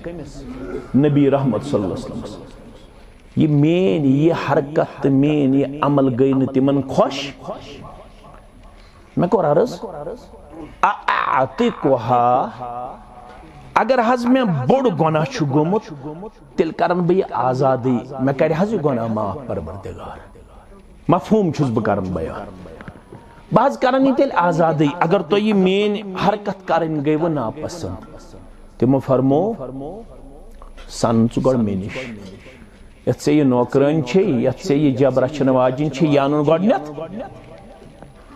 نبی رحمت صلی اللہ علیہ وسلمس۔ یہِ میٲنۍ یہِ حرکت تہٕ میٲنۍ یہِ عمل گٔے نہٕ تِمن خۄش۔ مےٚ کوٚر عرض، اعتقها، اگر حظ مےٚ بوٚڑ گۄناہ چھُ گوٚمُت، تیٚلہِ کرن بہٕ یہِ آزادٕے، مےٚ کرِ حظ یہِ گۄناہ معاف پروردگار۔ مفہوم چھُس بہٕ کران بیان۔ بہٕ حظ کرن یہِ تیٚلہِ آزادٕے، اگر تۄہہِ یہِ میٲنۍ حرکت کرٕنۍ گٔیوٕ ناپسنٛد۔ تِمو فرموو، سن ژٕ گۄڈٕ مےٚ نِش۔ یتھ ژےٚ یہِ نوکرٲنۍ چھے، یتھ ژےٚ یہِ جب رچھن واجِنۍ چھے، یہِ انُن گۄڈنیتھ۔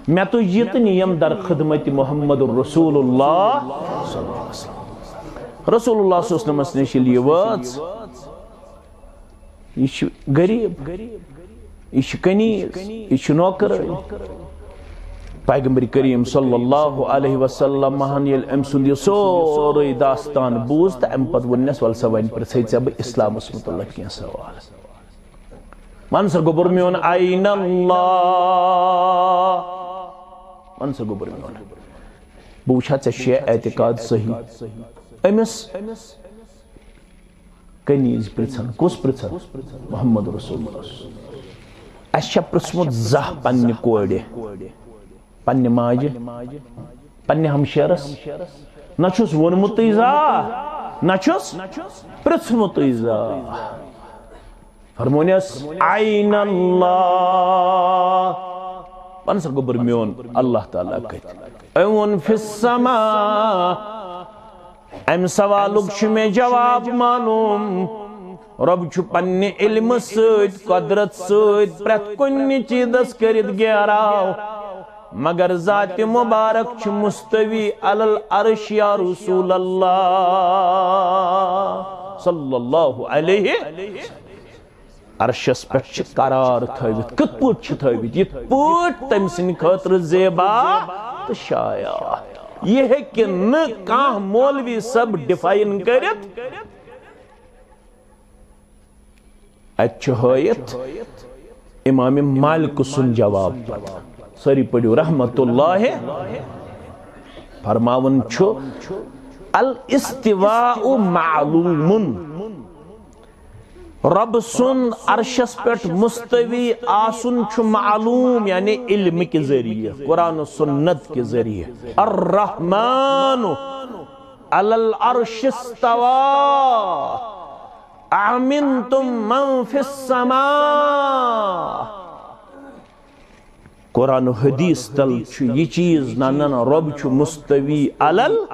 مےٚ تُج یہِ تہٕ نِیم در خدمت محمد رسول اللہ۔ رسول اللہ صلی اللہ علیہ وسلمس نِش ییٚلہِ یہِ وٲژ، یہِ چھُ غریب، یہِ چھُ کنیز، یہِ چھُ نوکر۔ پیغمبر کریم صلی اللہ علیہ وسلم ہن ییٚلہِ أمۍ سُنٛد یہِ سورُے داستان بوٗز تہٕ اَمہِ پتہٕ ووٚننس، "ول سا، وۄنۍ پرژھے ژےٚ بہٕ اسلامس متعلق کینٛہہ سوال۔" وَن سا گوٚبُر میون، عین اللہ، وَن سا گوٚبُر میون، بہٕ وٕچھا ژےٚ چھُیا اعتقاد صحیح؟ أمِس کنیز پرژھن، کُس پرژھن؟ محمد رسول اللہ۔ اَسہِ چھا پرژھمُت زانٛہہ پننہِ کورِ، پننہِ ماجہِ، پننہِ ہمشیرس؟ نہ چھُس ووٚنمُتٕے زانٛہہ، نہ چھُس پرژھمُتٕے زانٛہہ۔ فرمونس، عین اللہ، وَن سا گوٚبُر میون، اللہ تعالیٰ کتہِ؟ أمۍ ووٚن، فی السماء۔ امہِ سوالُک چھُ مےٚ جواب معلوم۔ رۄب چھُ پننہِ علمہٕ سۭتۍ، قدرت سۭتۍ پرٛٮ۪تھ کُنہِ چیٖزس کٔرِتھ گیراو، مگر ذاتِ مبارک چھُ مستوی علی العرش یا رسول اللہ صلی اللہ علیہ۔ عرشس پٮ۪ٹھ چھِ قرار تھٲوِتھ۔ کِتھ پٲٹھۍ چھِ تھٲوِتھ؟ یِتھ پٲٹھۍ تٔمۍ سٕنٛدِ خٲطرٕ زیبا تہٕ شایع۔ یہِ ہیٚکہِ نہٕ کانٛہہ مولوی صٲب ڈیفائن کٔرِتھ۔ اتہِ چھُ ہٲیِتھ امام مالک سُنٛد جواب پتہٕ۔ سٲری پٔرِو رحمت اللہ۔ فرماوان چھُ، الاستواء معلوم۔ رب سُنٛد عرشس پٮ۪ٹھ مستوی آسُن چھُ معلوم، یعنی علم کہِ ذریعہ، قرآن و سنت کہِ ذریعہ۔ الرحمن علی العرش استوى۔ أأمنتم من في السماء۔ قرآن و حدیث تل چھُ یہِ چیٖز، نہ، نہ، نہ، رب چھُ مستوی علل۔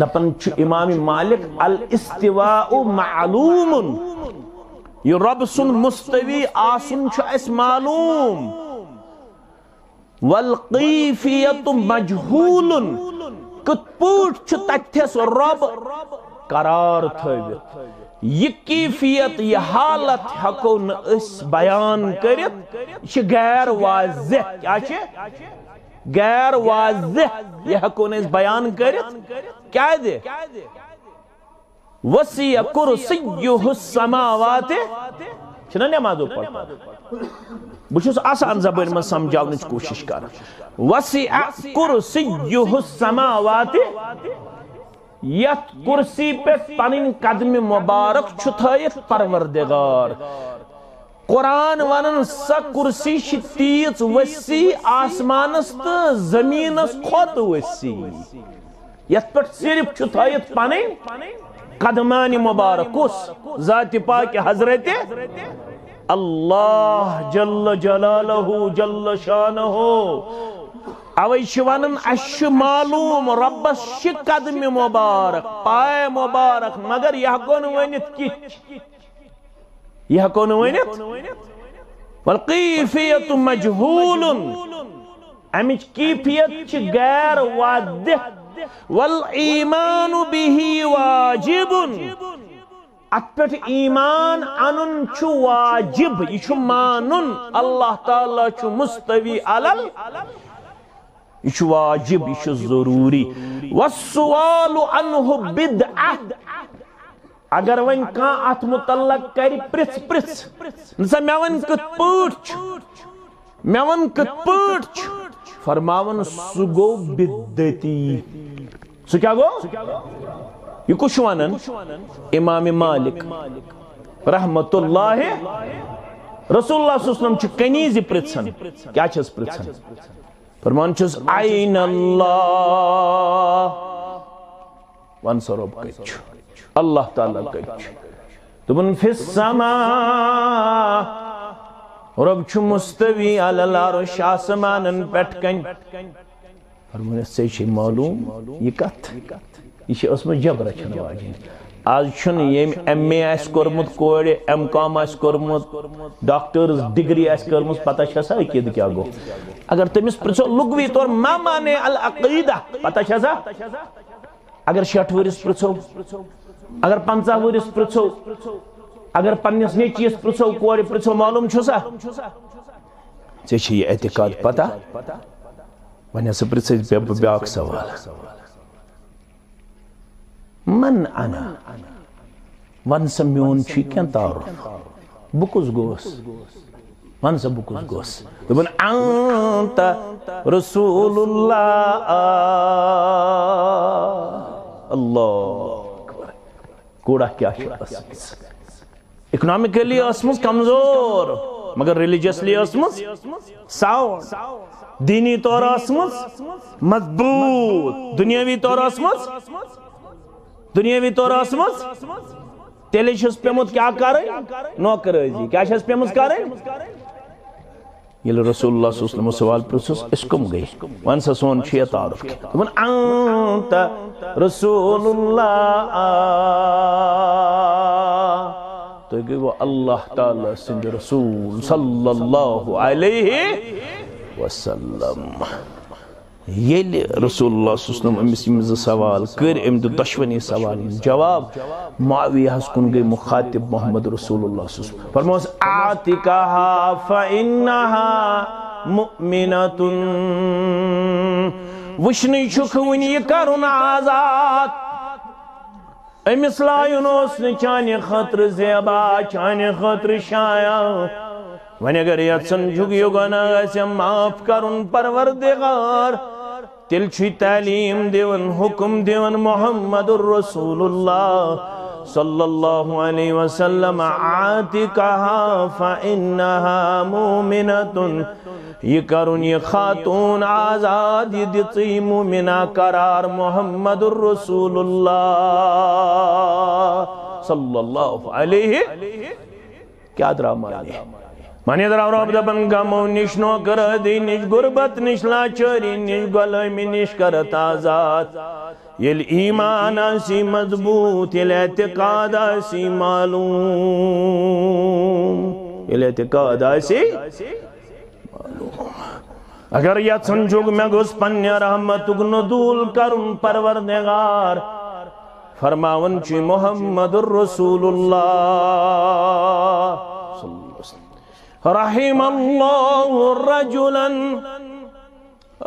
دپان چھُ امام مالک، الاستواء معلوم۔ یہِ رب سُنٛد مستوی آسُن چھُ اَسہِ معلوم۔ والکیفیت مجہول، کِتھ پٲٹھۍ چھُ تتہِ تھس رب قرار تھٲوِتھ؟ یہِ کیفیت، یہِ حالت ہٮ۪کو نہٕ أسۍ بیان کٔرِتھ، یہِ چھِ غیر واضح۔ کیٛاہ چھِ؟ غیر واضح۔ یہِ ہٮ۪کو نہٕ أسۍ بیان کٔرِتھ۔ کیٛازِ؟ وسع کرسیہ السماوات۔ چھِنہ نمازو پران؟ بہٕ چھُس آسان زبٲنۍ منٛز سمجھاونٕچ کوٗشِش کران۔ وسع کرسیہ السماوات۔ یتھ کرسی پٮ۪ٹھ پنٕنۍ قدمِ مبارک چھُ تھٲیِتھ پروردگار۔ قرآن ونان، سۄ کرسی چھِ تیٖژ وسیع، آسمانس تہٕ زمینس کھۄتہٕ وسیع، یتھ پٮ۪ٹھ صرف چھُ تھٲیِتھ پنٕنۍ قدمانِ مبارک۔ کُس؟ ذاتِ پاک حضرت اللہ جل جلالہ جل شانہ۔ اوے چھِ ونان، اسہِ چھُ معلوم رۄبس چھِ قدمِ مبارک، پایہِ مبارک، مگر یہِ ہٮ۪کو نہٕ ؤنِتھ کِتھ۔ یہِ ہٮ۪کو نہٕ ؤنِتھ۔ والکیفیت مجہول۔ امِچ کیفیت چھِ غیر واضح۔ والایمان بہ واجب۔ اتھ پٮ۪ٹھ ایمان انُن چھُ واجب، یہِ چھُ مانُن اللہ تعالیٰ چھُ مستوی علل، یہِ چھُ واجب، یہِ چھُ ضروٗری۔ والسؤال عنہ بدعہ۔ اگر وۄنۍ کانٛہہ اتھ متعلق کرِ پرژھ پرژھ، نہ سا مےٚ وَن کِتھ پٲٹھۍ چھُ، مےٚ وَن کِتھ پٲٹھۍ چھُ، فرماوان سُہ گوٚو بدعتی۔ سُہ کیٛاہ گوٚو؟ یہِ کُس چھُ وَنان؟ امام مالک رحمت اللہ۔ رسول اللہ صلی اللہ علیہ وسلم چھُ کنیزِ پرژھان۔ کیٛاہ چھَس پرژھان؟ فرمان چھُس، "این اللہ؟" وَن سا رۄب کَتہِ چھُ؟ اللہ تعالیٰ کَتہِ چھُ؟ دوٚپُن، "فی السماء۔" رۄب چھُ مستوی علی العرش، آسمانن پٮ۪ٹھ کنہِ۔ فرموونس، "ژےٚ چھے معلوم یہِ کتھ؟ یہِ چھِ ٲسمٕژ جبر رچھن واجِنۍ۔ آز چھُنہٕ ییٚمۍ ایم اے آسہِ کوٚرمُت کورِ، ایم کام آسہِ کوٚرمُت، ڈاکٹرس ڈگری آسہِ کٔرمٕژ، پتہ چھےٚ سا عقیدٕ کیٛاہ گوٚو؟ اگر تٔمِس پرژھو لغوی طور ما معنی العقیدہ، پتہ چھےٚ سا؟ اگر شیٹھ ؤرِس پرژھو، اگر پنژاہ ؤرِس پرژھو، اگر پننِس نیٚچوِس پرژھو، کورِ پرژھو، معلوم چھُ سا؟ ژےٚ چھِ یہِ اعتقاد پتہ؟" وۄنۍ ہسا پرژھ اَسہِ بیا-، بیٛاکھ سوال۔ من انا؟ وَن سا، میون چھُ کینٛہہ تعارُف۔ بہٕ کُس گوس؟ وَن سا، بہٕ کُس گوس؟ دوٚپُن، انت رسول اللہ۔ اللہ اکبر۔ کوڑا کیٛاہ چھِ ٲسمٕژ؟ اکنامکلی ٲسمٕژ کمزور، مگر ریلیجسلی ٲسمٕژ ساؤنڈ۔ دینی طور ٲسمٕژ مضبوط، دنیاوی طور ٲسمٕژ، دنیاوی طور ٲسمٕژ۔ تیٚلے چھُس پیومُت کیٛاہ کرٕنۍ؟ نوکرٲزی۔ کیٛاہ چھَس پیمٕژ کرٕنۍ؟ ییٚلہِ رسول اللہ صلی اللہ علیہ وسلم سوال پرٛژھُس، "أسۍ کٕم گٔے؟ وَن سا، سون چھُ یہِ تعارُف کینٛہہ؟" دوٚپُن، "انت رسول اللہ، تُہۍ گٔیوٕ اللہ تعالیٰ سٕنٛدِ رسول صلی اللہ علیہ وسلم۔" ییٚلہِ رسول اللہ صلی اللہ علیہ وسلم أمِس یِم زٕ سوال کٔرۍ، أمۍ دیُت دۄشوٕنی سوالن جواب۔ معاویہ ہس کُن گٔے مخاطب محمد رسول اللہ صلی اللہ علیہ وسلم۔ فرموس، "اعتقها فإنها مؤمنة۔" وٕچھنٕے چھُکھ وٕنہِ یہِ کرُن آزاد۔ أمِس لایُن اوس نہٕ چانہِ خٲطرٕ زیبا، چانہِ خٲطرٕ شایان۔ وۄنۍ اگر یژھان چھُکھ یہِ گۄناہ گژھِ معاف کرُن پروردگار، تیٚلہِ چھُے تعلیٖم دِوان، حُکم دِوان محمد رسول اللہ صلی اللہ علیہ وسلم، "اعتقها فإنها مؤمنة۔" یہِ کرُن یہِ خاتون آزاد، یہِ دِژٕے مومنہ قرار محمد رسول اللہ صلی اللہ علیہ۔ کیا درا معنی؟ معنی درا رب دپن غمو نِش، نوکر ٲدی نِش، غربت نِش، لاچٲری نِش، غلٲمی نِش کرت آزاد۔ ییٚلہِ ایمان آسی مضبوط، ییٚلہِ اعتقاد آسی معلوم، ییٚلہِ اعتقاد آسی اگر یژھان چھُکھ مےٚ گوٚژھ پننہِ رحمتُک نزول کرُن پروردگار، فرماوان چھُ محمد رسول اللہ۔ رحم اللہ رجلا،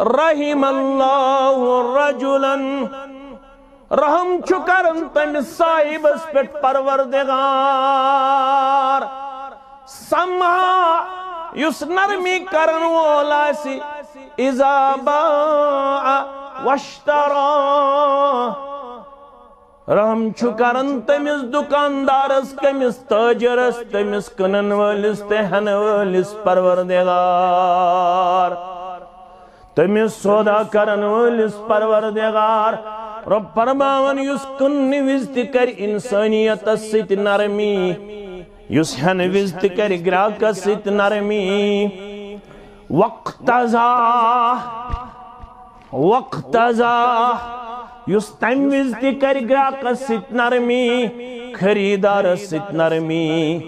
رحم اللہ رجلا، رحم چھُ کران تٔمِس صاحبس پٮ۪ٹھ پروردگار۔ سمحا، یُس نرمی کرن وول آسہِ، اذا باع واشترى۔ رحم چھُ کران تٔمِس دُکاندارس، کٔمِس تاجرس، تٔمِس کٕنن وٲلِس تہٕ ہٮ۪نہٕ وٲلِس پروردگار۔ تٔمِس سودا کرن وٲلِس پروردگار۔ رب فرماوان، یُس کٕننہٕ وِزِ تہِ کرِ انسٲنیتس سۭتۍ نرمی، یُس ہٮ۪نہٕ وِزِ تہِ کرِ گراکس سۭتۍ نرمی۔ واقتضا، واقتضا، یُس تمہِ وِزِ تہِ کرِ گراکس سۭتۍ نرمی، خریدارس سۭتۍ نرمی،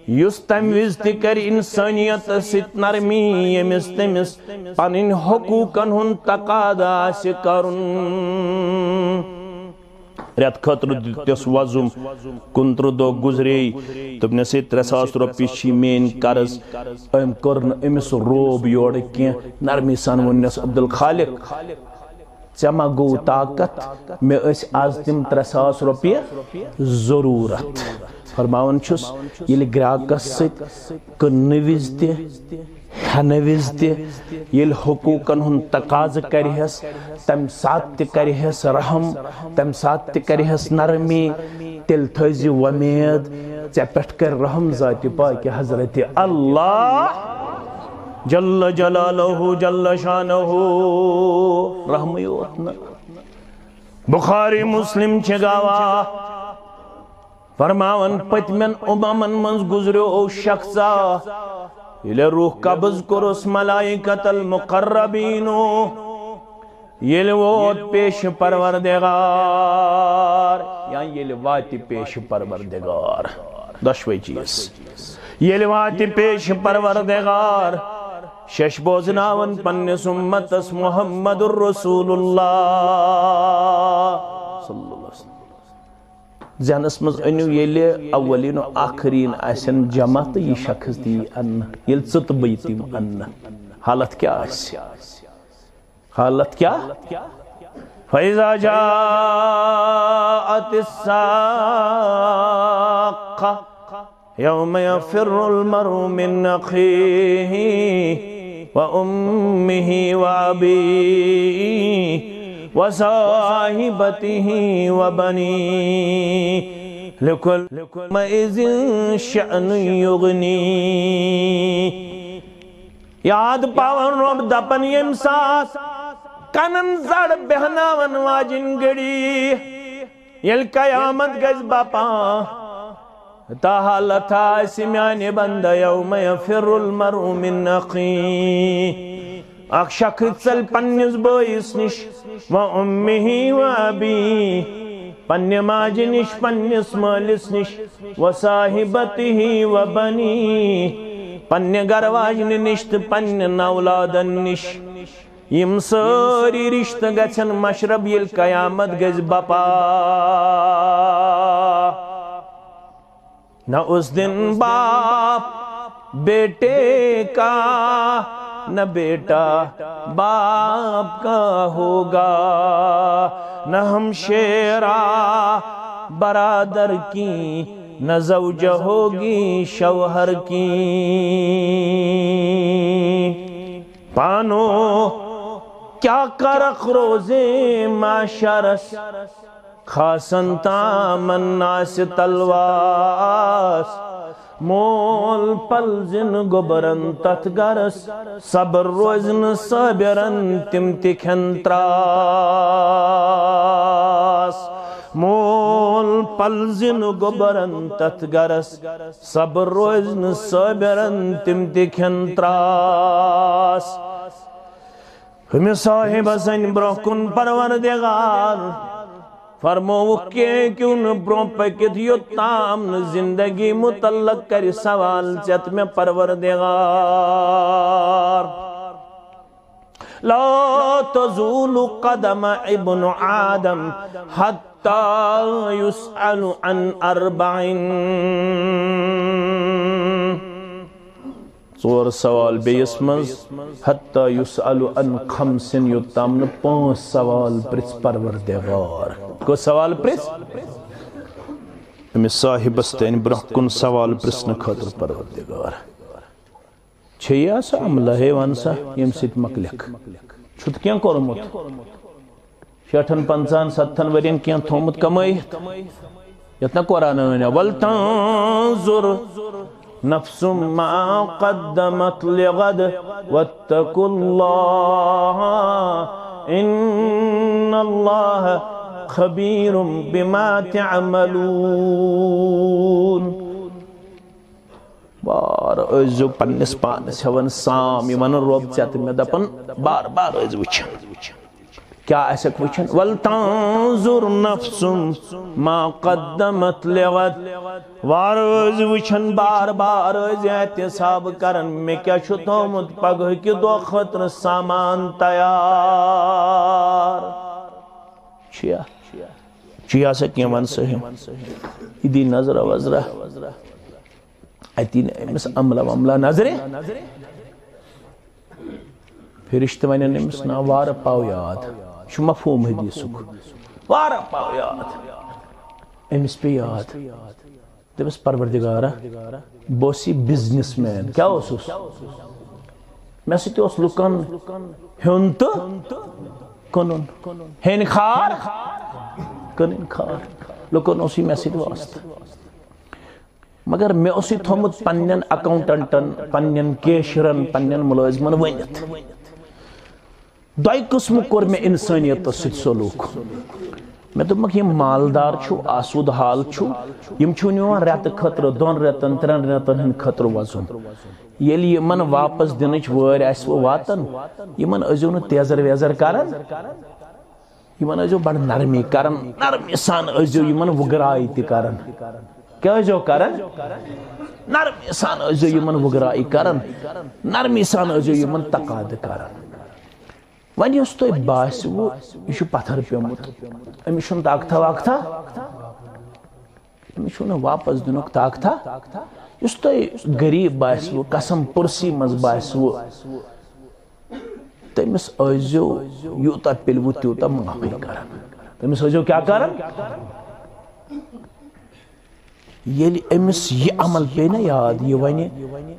یُس تمہِ وِزِ تہِ کرِ انسٲنیتس سۭتۍ نرمی، ییٚمِس تٔمِس پنٕنۍ حقوٗقن ہُنٛد تقاضہٕ آسہِ کرُن۔ رٮ۪تہٕ خٲطرٕ دیُتس وۄزُم، کُنترٕہ دۄہ گُزرے، دوٚپنس، "ہے، ترٛےٚ ساس رۄپیہِ چھی میٲنۍ قرض۔" أمۍ کوٚر نہٕ أمِس روب یورٕ کینٛہہ، نرمی سان ووٚننس، "عبدالخالق، ژےٚ ما گوٚو طاقت؟ مےٚ ٲسۍ از تِم ترٛےٚ ساس رۄپیہِ ضروٗرت۔" فرماوان چھُس، ییٚلہِ گراکس سۭتۍ کٕننہٕ وِزِ تہِ، ہٮ۪نہٕ وِزِ تہِ، ییٚلہِ حقوٗقن ہُنٛد تقاضہٕ کرِہس، تمہِ ساتہٕ تہِ کرِہس رحم، تمہِ ساتہٕ تہِ کرِہس نرمی، تیٚلہِ تھٲیزِ وۄمید، ژےٚ پٮ۪ٹھ کرِ رحم ذاتِ پاکہِ حضرت اللہ جل جلالہ جل شانہ۔ رحمٕے یوت نہٕ۔ بخاری مسلم چھِ گواہ۔ فرماوان، پٔتمٮ۪ن اممن منٛز گُزریو شخصا، ییٚلہِ روح قبض کوٚرُس ملائکۃ المقربینو، ییٚلہِ ووت پیش پروردگار، یا ییٚلہِ واتہِ پیش پروردگار، دۄشوے چیٖز۔ ییٚلہِ واتہِ پیش پروردگار، شش بوزناون پننِس امتس محمد رسول اللہ صلی اللہ علیہ وسلم۔ ذہنس منٛز أنِو، ییٚلہِ اولین و آخرین آسن جمع تہٕ یہِ شخص تہِ یی اننہٕ، ییٚلہِ ژٕ تہٕ بہٕ یہِ تہِ یِم اننہٕ، حالت کیٛاہ آسہِ؟ حالت کیٛاہ؟ فَإِذَا جَاءَتِ السَّاقَّةُ يَوْمَ يَفِرُّ الْمَرْءُ مِنْ أَخِيهِ وَأُمِّهِ وَأَبِيهِ وَصَاحِبَتِهِ وَبَنِيهِ لِكُلِّ يَوْمٍ شَأْنٌ يُغْنِيهِ۔ یاد پاوان رۄب دپان، ییٚمہِ ساتہٕ کنن زڑ بیہناون واجِنۍ گھڑی، ییٚلہِ قیامت گژھِ بپا، تا حالت آسہِ میانہِ بندہ، یوم یفر المرء من اخیہ۔ اکھ شخص ژلہِ پننِس بٲیِس نِش، و امہ و ابی، پننہِ ماجہِ نِش، پننِس مٲلِس نِش، و صاحبتہ و بنی، پننہِ گرٕ واجنہِ نِش تہٕ پننٮ۪ن اولادن نِش۔ یِم سٲری رشتہٕ گژھن مشرب، ییٚلہِ قیامت گژھِ بپا۔ نہ اس دن باپ بیٹے کا، نہ بیٹا باپ کا ہوگا، نہ ہمشیرہ برادر کی، نہ زوجہ ہوگی شوہر کی۔ پانو کیا کرق روزے معاشرس، خاصن تامن آسہِ تلواس۔ مول پلزن گوبرن تتھ گرس، صبر روزن صابرن تِم تہِ کھٮ۪ن تراس۔ مول پلزن گوبرن تتھ گرس، صبر روزن صابرن تِم تہِ کھٮ۪ن تراس۔ ہُمہِ صاحبس أنۍ برونٛہہ کُن پروردگار، فرمووُکھ کینٛہہ کیوں نہٕ برونٛہہ پٔکِتھ، یوٚتام نہٕ زندگی متعلق کرِ سوال ژےٚ تہٕ مےٚ پروردگار۔ لا تزول قدم ابن آدم حتى يسأل عن أربع۔ ژور سوال بیٚیِس منٛز، حتیٰ یسأل عن خمس، یوٚتام نہٕ پانٛژھ سوال پرٛژھ پروردگار۔ کٔژ سوال پرٛژھ؟ أمِس صاحبس تہِ أنۍ برونٛہہ کُن سوال پرٛژھنہٕ خٲطرٕ پروردگار۔ چھے یا سۄ عملہ ہے، وَن سا، ییٚمہِ سۭتۍ مۄکلکھ؟ چھُتھ کینٛہہ کوٚرمُت؟ شیٹھن، پنٛژاہن، ستتھن ؤرین کینٛہہ تھوٚومُت کمٲیِتھ؟ یتھ نہ قرآن ونیا، "ولتنظر نفس ما قدمت لغد واتقوا الله ان الله خبير بما تعملون۔" بار ٲسۍزیو پننِس پانس ہٮ۪وان سام، یہِ ونان رۄب ژےٚ تہٕ مےٚ، دپان بار بار ٲسۍ وٕچھان۔ کیٛاہ آسٮ۪کھ وٕچھان؟ "ولتنظر نفس ما قدمت لغد۔" وار ٲسۍ وٕچھان، بار بار ٲسۍ احتساب کران، مےٚ کیٛاہ چھُ تھوٚومُت پگہٕکہِ دۄہ خٲطرٕ سامان تیار۔ چھُیا؟ چھُیا سا کینٛہہ؟ وَن سا ہے۔ یہِ دی نظرہ وظرہ۔ اَتی نہٕ أمِس عملہ وملہ نظرِ۔ فرشتہٕ وَنن أمِس، "نا، وارٕ پاو یاد۔" یہِ چھُ مفہوٗم حدیثُک۔ وارٕ پاو یاد۔ أمِس پیٚیہِ یاد۔ دٔپِس، "پروردگارا، بہٕ اوسُس یہِ بزنس مین۔" کیٛاہ اوسُس؟ مےٚ سۭتۍ اوس لُکن ہیوٚن تہٕ کٕنُن۔ ہیٚنۍ خار، کٕنٕنۍ خار۔ لُکن اوس یہِ مےٚ سۭتۍ واسطہٕ۔ مگر مےٚ اوس یہِ تھوٚومُت پننٮ۪ن اکاؤنٹنٹن، پننٮ۪ن کیشرن، پننٮ۪ن مُلٲزمن ؤنِتھ۔ دۄیہِ قٕسمہٕ کوٚر مےٚ انسٲنیتس سۭتۍ سلوک۔ مےٚ دوٚپمکھ، یِم مالدار چھِو، آسوٗدٕ حال چھِو، یِم چھِو نِوان رٮ۪تہٕ خٲطرٕ، دۄن رٮ۪تن، ترٛٮ۪ن رٮ۪تن ہٕنٛدِ خٲطرٕ وۄزُم۔ ییٚلہِ یِمن واپس دِنٕچ وٲرۍ آسِوٕ واتان، یِمن ٲسۍزیو نہٕ تیزر ویزر کران، یِمن ٲسۍزیو بڑٕ نرمی کران، نرمی سان ٲسۍزیو یِمن وُگراے تہِ کران۔ کیٛاہ ٲسۍزیو کران؟ نرمی سان ٲسۍزیو یِمن وُگراے کران، نرمی سان ٲسۍزیو یِمن تقاضہٕ کران۔ وۄنۍ یُس تۄہہِ باسِوٕ، یہِ چھُ پتھر پیوٚمُت، أمِس چھُنہٕ طاقتھا واقتھا، أمِس چھُنہٕ واپس دِنُک طاقتھا۔ یُس تۄہہِ غریٖب باسِوٕ، قسم پُرسی منٛز باسِوٕ، تٔمِس ٲسۍزیو یوٗتاہ پِلوٕ تیوٗتاہ معافٕے کران۔ تٔمِس ٲسۍزیو کیٛاہ کران؟ ییٚلہِ أمِس یہِ عمل پیٚیہِ نہ یاد، یہِ وَنہِ،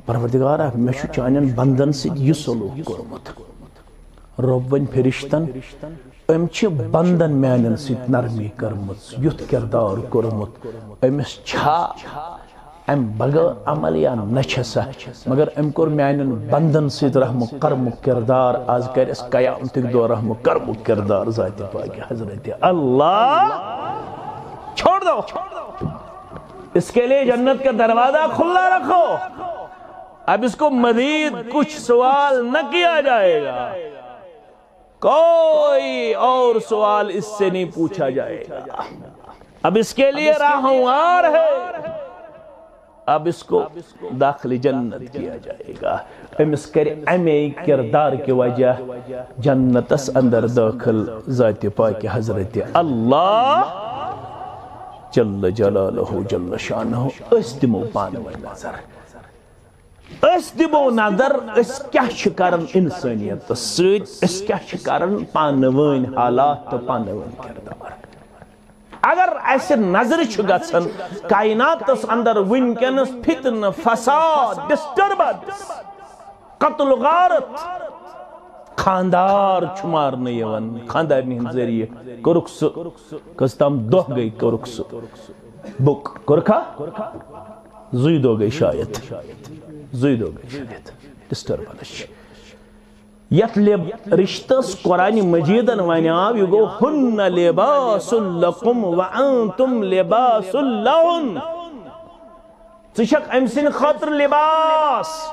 "پروردگارا، مےٚ چھُ چانٮ۪ن بندن سۭتۍ یہِ سلوک کوٚرمُت۔" رۄب وَنہِ فرشتن، "أمۍ چھِ بندن میانٮ۪ن سۭتۍ نرمی کٔرمٕژ، یُتھ کردار کوٚرمُت۔ أمِس چھا امہِ بغٲر عمل یا نہ چھسا؟ مگر أمۍ کوٚر میانٮ۪ن بندن سۭتۍ رحم و کرمُک کردار، از کرِ اَسہِ قیامتٕکۍ دۄہ رحم و کرمُک کردار ذاتِ پاکِ حضرت اللہ۔ چھوڑ دو، اس کے لیے جنت کا دروازہ کھلا رکھو، اب اس کو مزید کچھ سوال نہ کیا جائے گا۔" کوئی اور سوال اس سے نہیں پوچھا جائے گا۔ اب اس کے لیے راہ ہموار ہے۔ اب اس کو داخل جنت کیا جائے گا۔ أمِس کرِ اَمے کردار کہِ وجہ جنتس اندر دٲخل ذات پاک حضرت اللہ جل جلالہ جل شانہ۔ أسۍ دِمو پانہٕ ؤنۍ نظر۔ أسۍ دِمو نظر، أسۍ کیٛاہ چھِ کران انسٲنیتس سۭتۍ، أسۍ کیٛاہ چھِ کران پانہٕ ؤنۍ حالات تہٕ پانہٕ ؤنۍ کردار۔ اگر اسہِ نظرِ چھُ گژھان کائناتس اندر وٕنکیٚنس فتنہٕ، فساد، ڈسٹربنس، قتل و غارت، خاندار چھُ مارنہٕ یِوان، خاندارنہِ ہٕنٛدۍ ذٔریعہٕ کوٚرُکھ سُہ، کٔژ تام دۄہ گٔے کوٚرُکھ سُہ بُک، کوٚرکھا؟ زٕے دۄہ گٔے شاید، زٕے دۄہ گٔے شاید۔ ڈسٹربنس چھِ۔ یتھ لب-، رشتس قرآن مجیدن ونیاو، یہِ گوٚو، "ہن لباس لکم وانتم لباس لہن۔" ژٕ چھکھ أمۍ سٕنٛدِ خٲطرٕ لباس۔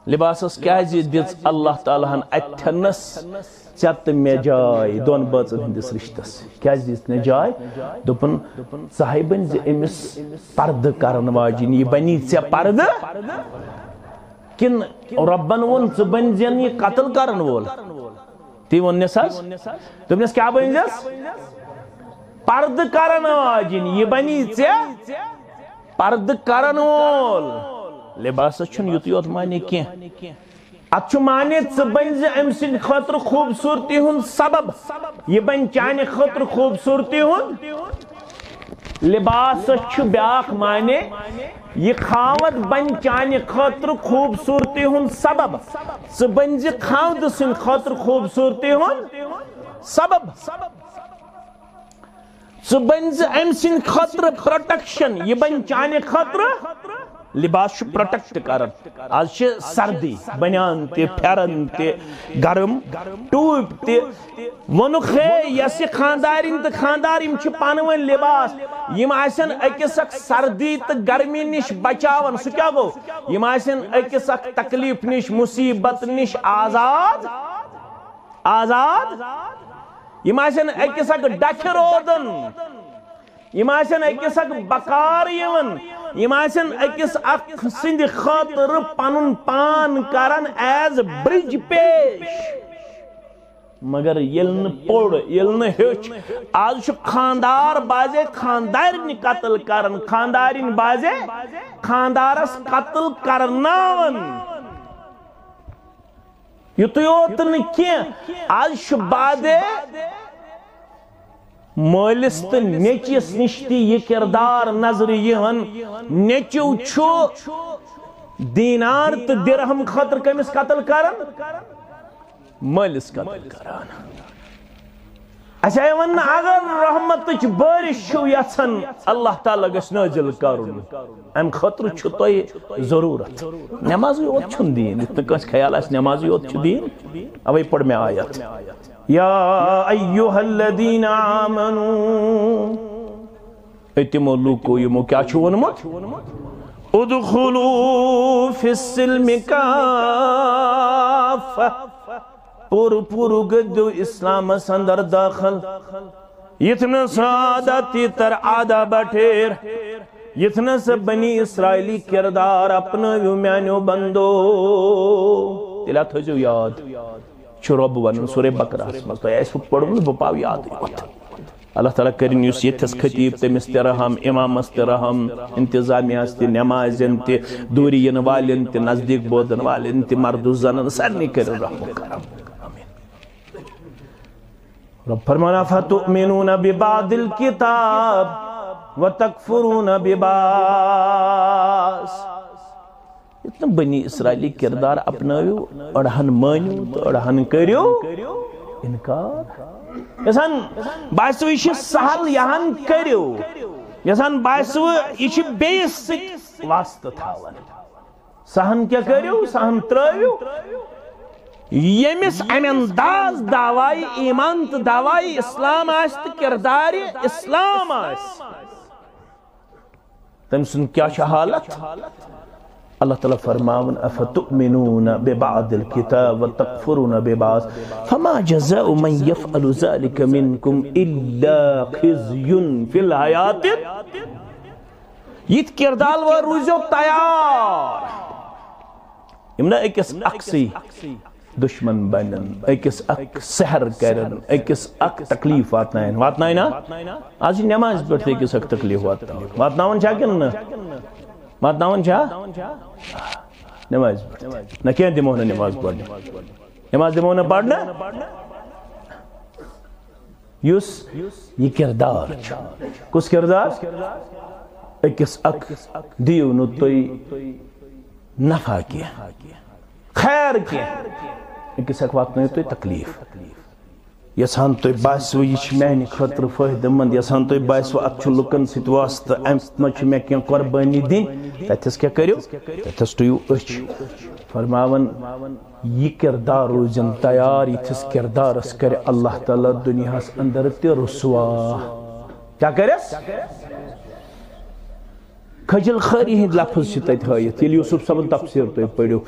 لباسس کیازِ دِژ اللہ تعالیٰ ہن اتھنس ژےٚ تہٕ مےٚ جاے دۄن بٲژن ہٕنٛدِس رشتس؟ کیازِ دِژ مےٚ جاے؟ دوٚپُن، ژٕ ہے بٔنۍ زِ أمِس پردٕ کرن واجِنۍ، یہِ بنی ژےٚ پردٕ؟ کِنہٕ رۄبن ووٚن، "ژٕ بٔنۍ زٮ۪ن یہِ قتل کرن وول"؟ تی ووٚننس حظ۔ دوٚپنس، "کیٛاہ بٔنۍ زٮ۪س؟" "پردٕ کرن واجِنۍ، یہِ بنی ژےٚ پردٕ کرن وول۔" لباسس چھُنہٕ یُتُے یوت معنی کینٛہہ۔ اتھ چھُ معنی، ژٕ بٔنۍ زِ أمۍ سٕنٛدِ خٲطرٕ خوٗبصوٗرتی ہُنٛد سبب، یہِ بنہِ چانہِ خٲطرٕ خوٗبصوٗرتی ہُنٛد۔ لباسس چھُ بیٛاکھ معنی، یہِ خاوند بنہِ چانہِ خٲطرٕ خوٗبصوٗرتی ہُنٛد سبب۔ ژٕ بٔنۍ زِ خاوندٕ سٕنٛدِ خٲطرٕ خوٗبصوٗرتی ہُنٛد سبب۔ ژٕ بٔنۍ زِ أمۍ سٕنٛدِ خٲطرٕ پروٹیکشن، یہِ بنہِ چانہِ خٲطرٕ۔ لباس چھُ پروٹیکٹ کران۔ آز چھِ سردی، بنیان تہِ، پھیرن تہِ، گرم ٹوپۍ تہِ۔ ووٚنُکھ، ہے، یۄس یہِ خاندارِنۍ تہٕ خاندار، یِم چھِ پانہٕ ؤنۍ لباس، یِم آسن أکِس اکھ سردی تہٕ گرمی نِش بچاوان۔ سُہ کیٛاہ گوٚو؟ یِم آسن أکِس اکھ تکلیف نِش، مصیبت نِش آزاد، آزاد۔ یِم آسن أکِس اکھ ڈکھِ رودن۔ یِم آسن أکِس اکھ بکار یِوان، یِم آسن أکِس اکھ سٕنٛدِ خٲطرٕ پنُن پان کران as bridge پیش۔ مگر ییٚلہِ نہٕ پوٚر، ییٚلہِ نہٕ ہیوٚچھ، آز چھُ خاندار بازے خاندارنہِ قتل کران، خاندارِنۍ بازے خاندارس قتل کرناوان۔ یُتُے یوت نہٕ کینٛہہ، از چھُ بعدے مٲلِس تہٕ نیٚچوِس نِش تہِ یہِ کِردار نظرِ یِوان۔ نیٚچو چھُ دینار تہٕ درہم خٲطرٕ کٔمِس قتل کران؟ مٲلِس قتل کران۔ اَسہِ آیہِ وَننہٕ، اگر رحمتٕچ بٲرِش چھِو یَژھان، اللہ تعالیٰ گژھِ نٲزِل کَرُن، اَمہِ خٲطرٕ چھُ تۄہہِ ضروٗرت۔ نٮ۪مازٕے یوت چھُنہٕ دیٖن، یُتھ نہٕ کٲنٛسہِ خیال آسہِ نٮ۪مازٕے یوت چھُ دیٖن۔ اَوَے پٔر مےٚ آیت، یا ایھا الذین آمنو، اے تِمو لوٗکو یِمو کیٛاہ چھُ ووٚنمُت؟ ادخلوا فی السلم کافہ، پوٗرٕ پوٗرٕ گٔژھِو اِسلامس اندر دٲخل۔ یِتھ نہٕ سعادت یہِ تر آدھا بٹھیر، یِتھ نہٕ سا بنی اسرائیلی کردار اپنٲوِو میانیو بندو۔ تیٚلہِ اَتھ تھٲیزیو یاد، چھُ رۄب ونان سورہ بقرہس منٛز، تۄہہِ آسِوٕ پوٚرمُت، بہٕ پاو یادٕے یوت۔ اللہ تعالیٰ کٔرِن یُس ییٚتھس خطیب، تٔمِس تہِ رحم، امامس تہِ رحم، انتظامیہس تہِ، نمازن تہِ، دوٗرِ یِنہٕ والٮ۪ن تہِ، نزدیٖک بوزن والٮ۪ن تہِ، مرد و زنن، سارنٕے کٔرِن رحم و کرم۔ آمین۔ رب فرمان، افتؤمنون ببعض الکتاب وتکفرون ببعض۔ یُتھ نہٕ بنی اسرائیلی کردار اپنٲوِو، أڑہن مٲنِو تہٕ أڑہن کٔرِو انکار۔ یژھان باسِو یہِ چھُ سہل، یہِ ہن کٔرِو۔ یژھان باسِو یہِ چھُ بیٚیِس سۭتۍ واسطہٕ تھاوان۔ سہن کیٛاہ کٔرِو، سہن ترٲوِو۔ ییٚمِس امہِ انداز دعوایہِ ایمان تہٕ دعوایہِ اسلام آسہِ تہٕ کردارِ اسلام آسہِ، تٔمۍ سُنٛد کیٛاہ چھُ حالت؟ اللہ تعالیٰ فرماوان، افتؤمنون ببعض الکتاب وتکفرون ببعض فما جزاء من یفعل ذلک منکم الا خزی فی الحیات۔ یِتھ کردار وٲلۍ روٗزِو تیار، یِم نہٕ أکِس اکھ سٕے دُشمن بنن، أکِس اکھ سحر کرن، أکِس اکھ تکلیف واتناون۔ واتناوِ نا؟ آز چھِ نمازِ پٮ۪ٹھ تہِ أکِس اکھ تکلیف واتناوان۔ واتناوان چھا کِنہٕ نہٕ؟ واتناوان چھا؟ نمازِ پٮ۪ٹھ تہِ۔ نہ، کینٛہہ دِمو نہٕ نماز پرنہٕ۔ نماز دِمو نہٕ پرنہٕ۔ یُس یہِ کردار چھُ، کُس کردار؟ أکِس اکھ دِیِو نہٕ تُہۍ نفع کینٛہہ، خیر کینٛہہ، أکِس اکھ واتنٲیِو تُہۍ تکلیف۔ یژھان تُہۍ باسِوٕ یہِ چھُ میانہِ خٲطرٕ فٲیدٕ مند، یژھان تُہۍ باسِوٕ اَتھ چھُ لُکن سۭتۍ واسطہٕ، اَمہِ منٛز چھِ مےٚ کینٛہہ قۄربٲنی دِنۍ، تَتھٮ۪س کیٛاہ کٔرِو؟ تَتھٮ۪س ٹُیِو أچھ۔ فرماوان، یہِ کردار روٗزِن تیار، یِتھِس کردارس کرِ اللہ تعالیٰ دُنیاہس اندر تہِ رسوا۔ کیٛاہ کرٮ۪س؟ کھجل خٲری ہٕنٛدۍ لفظ چھِ تَتہِ ہٲیِتھ، ییٚلہِ یوسف صٲبن تفسیر تُہۍ پٔرِو۔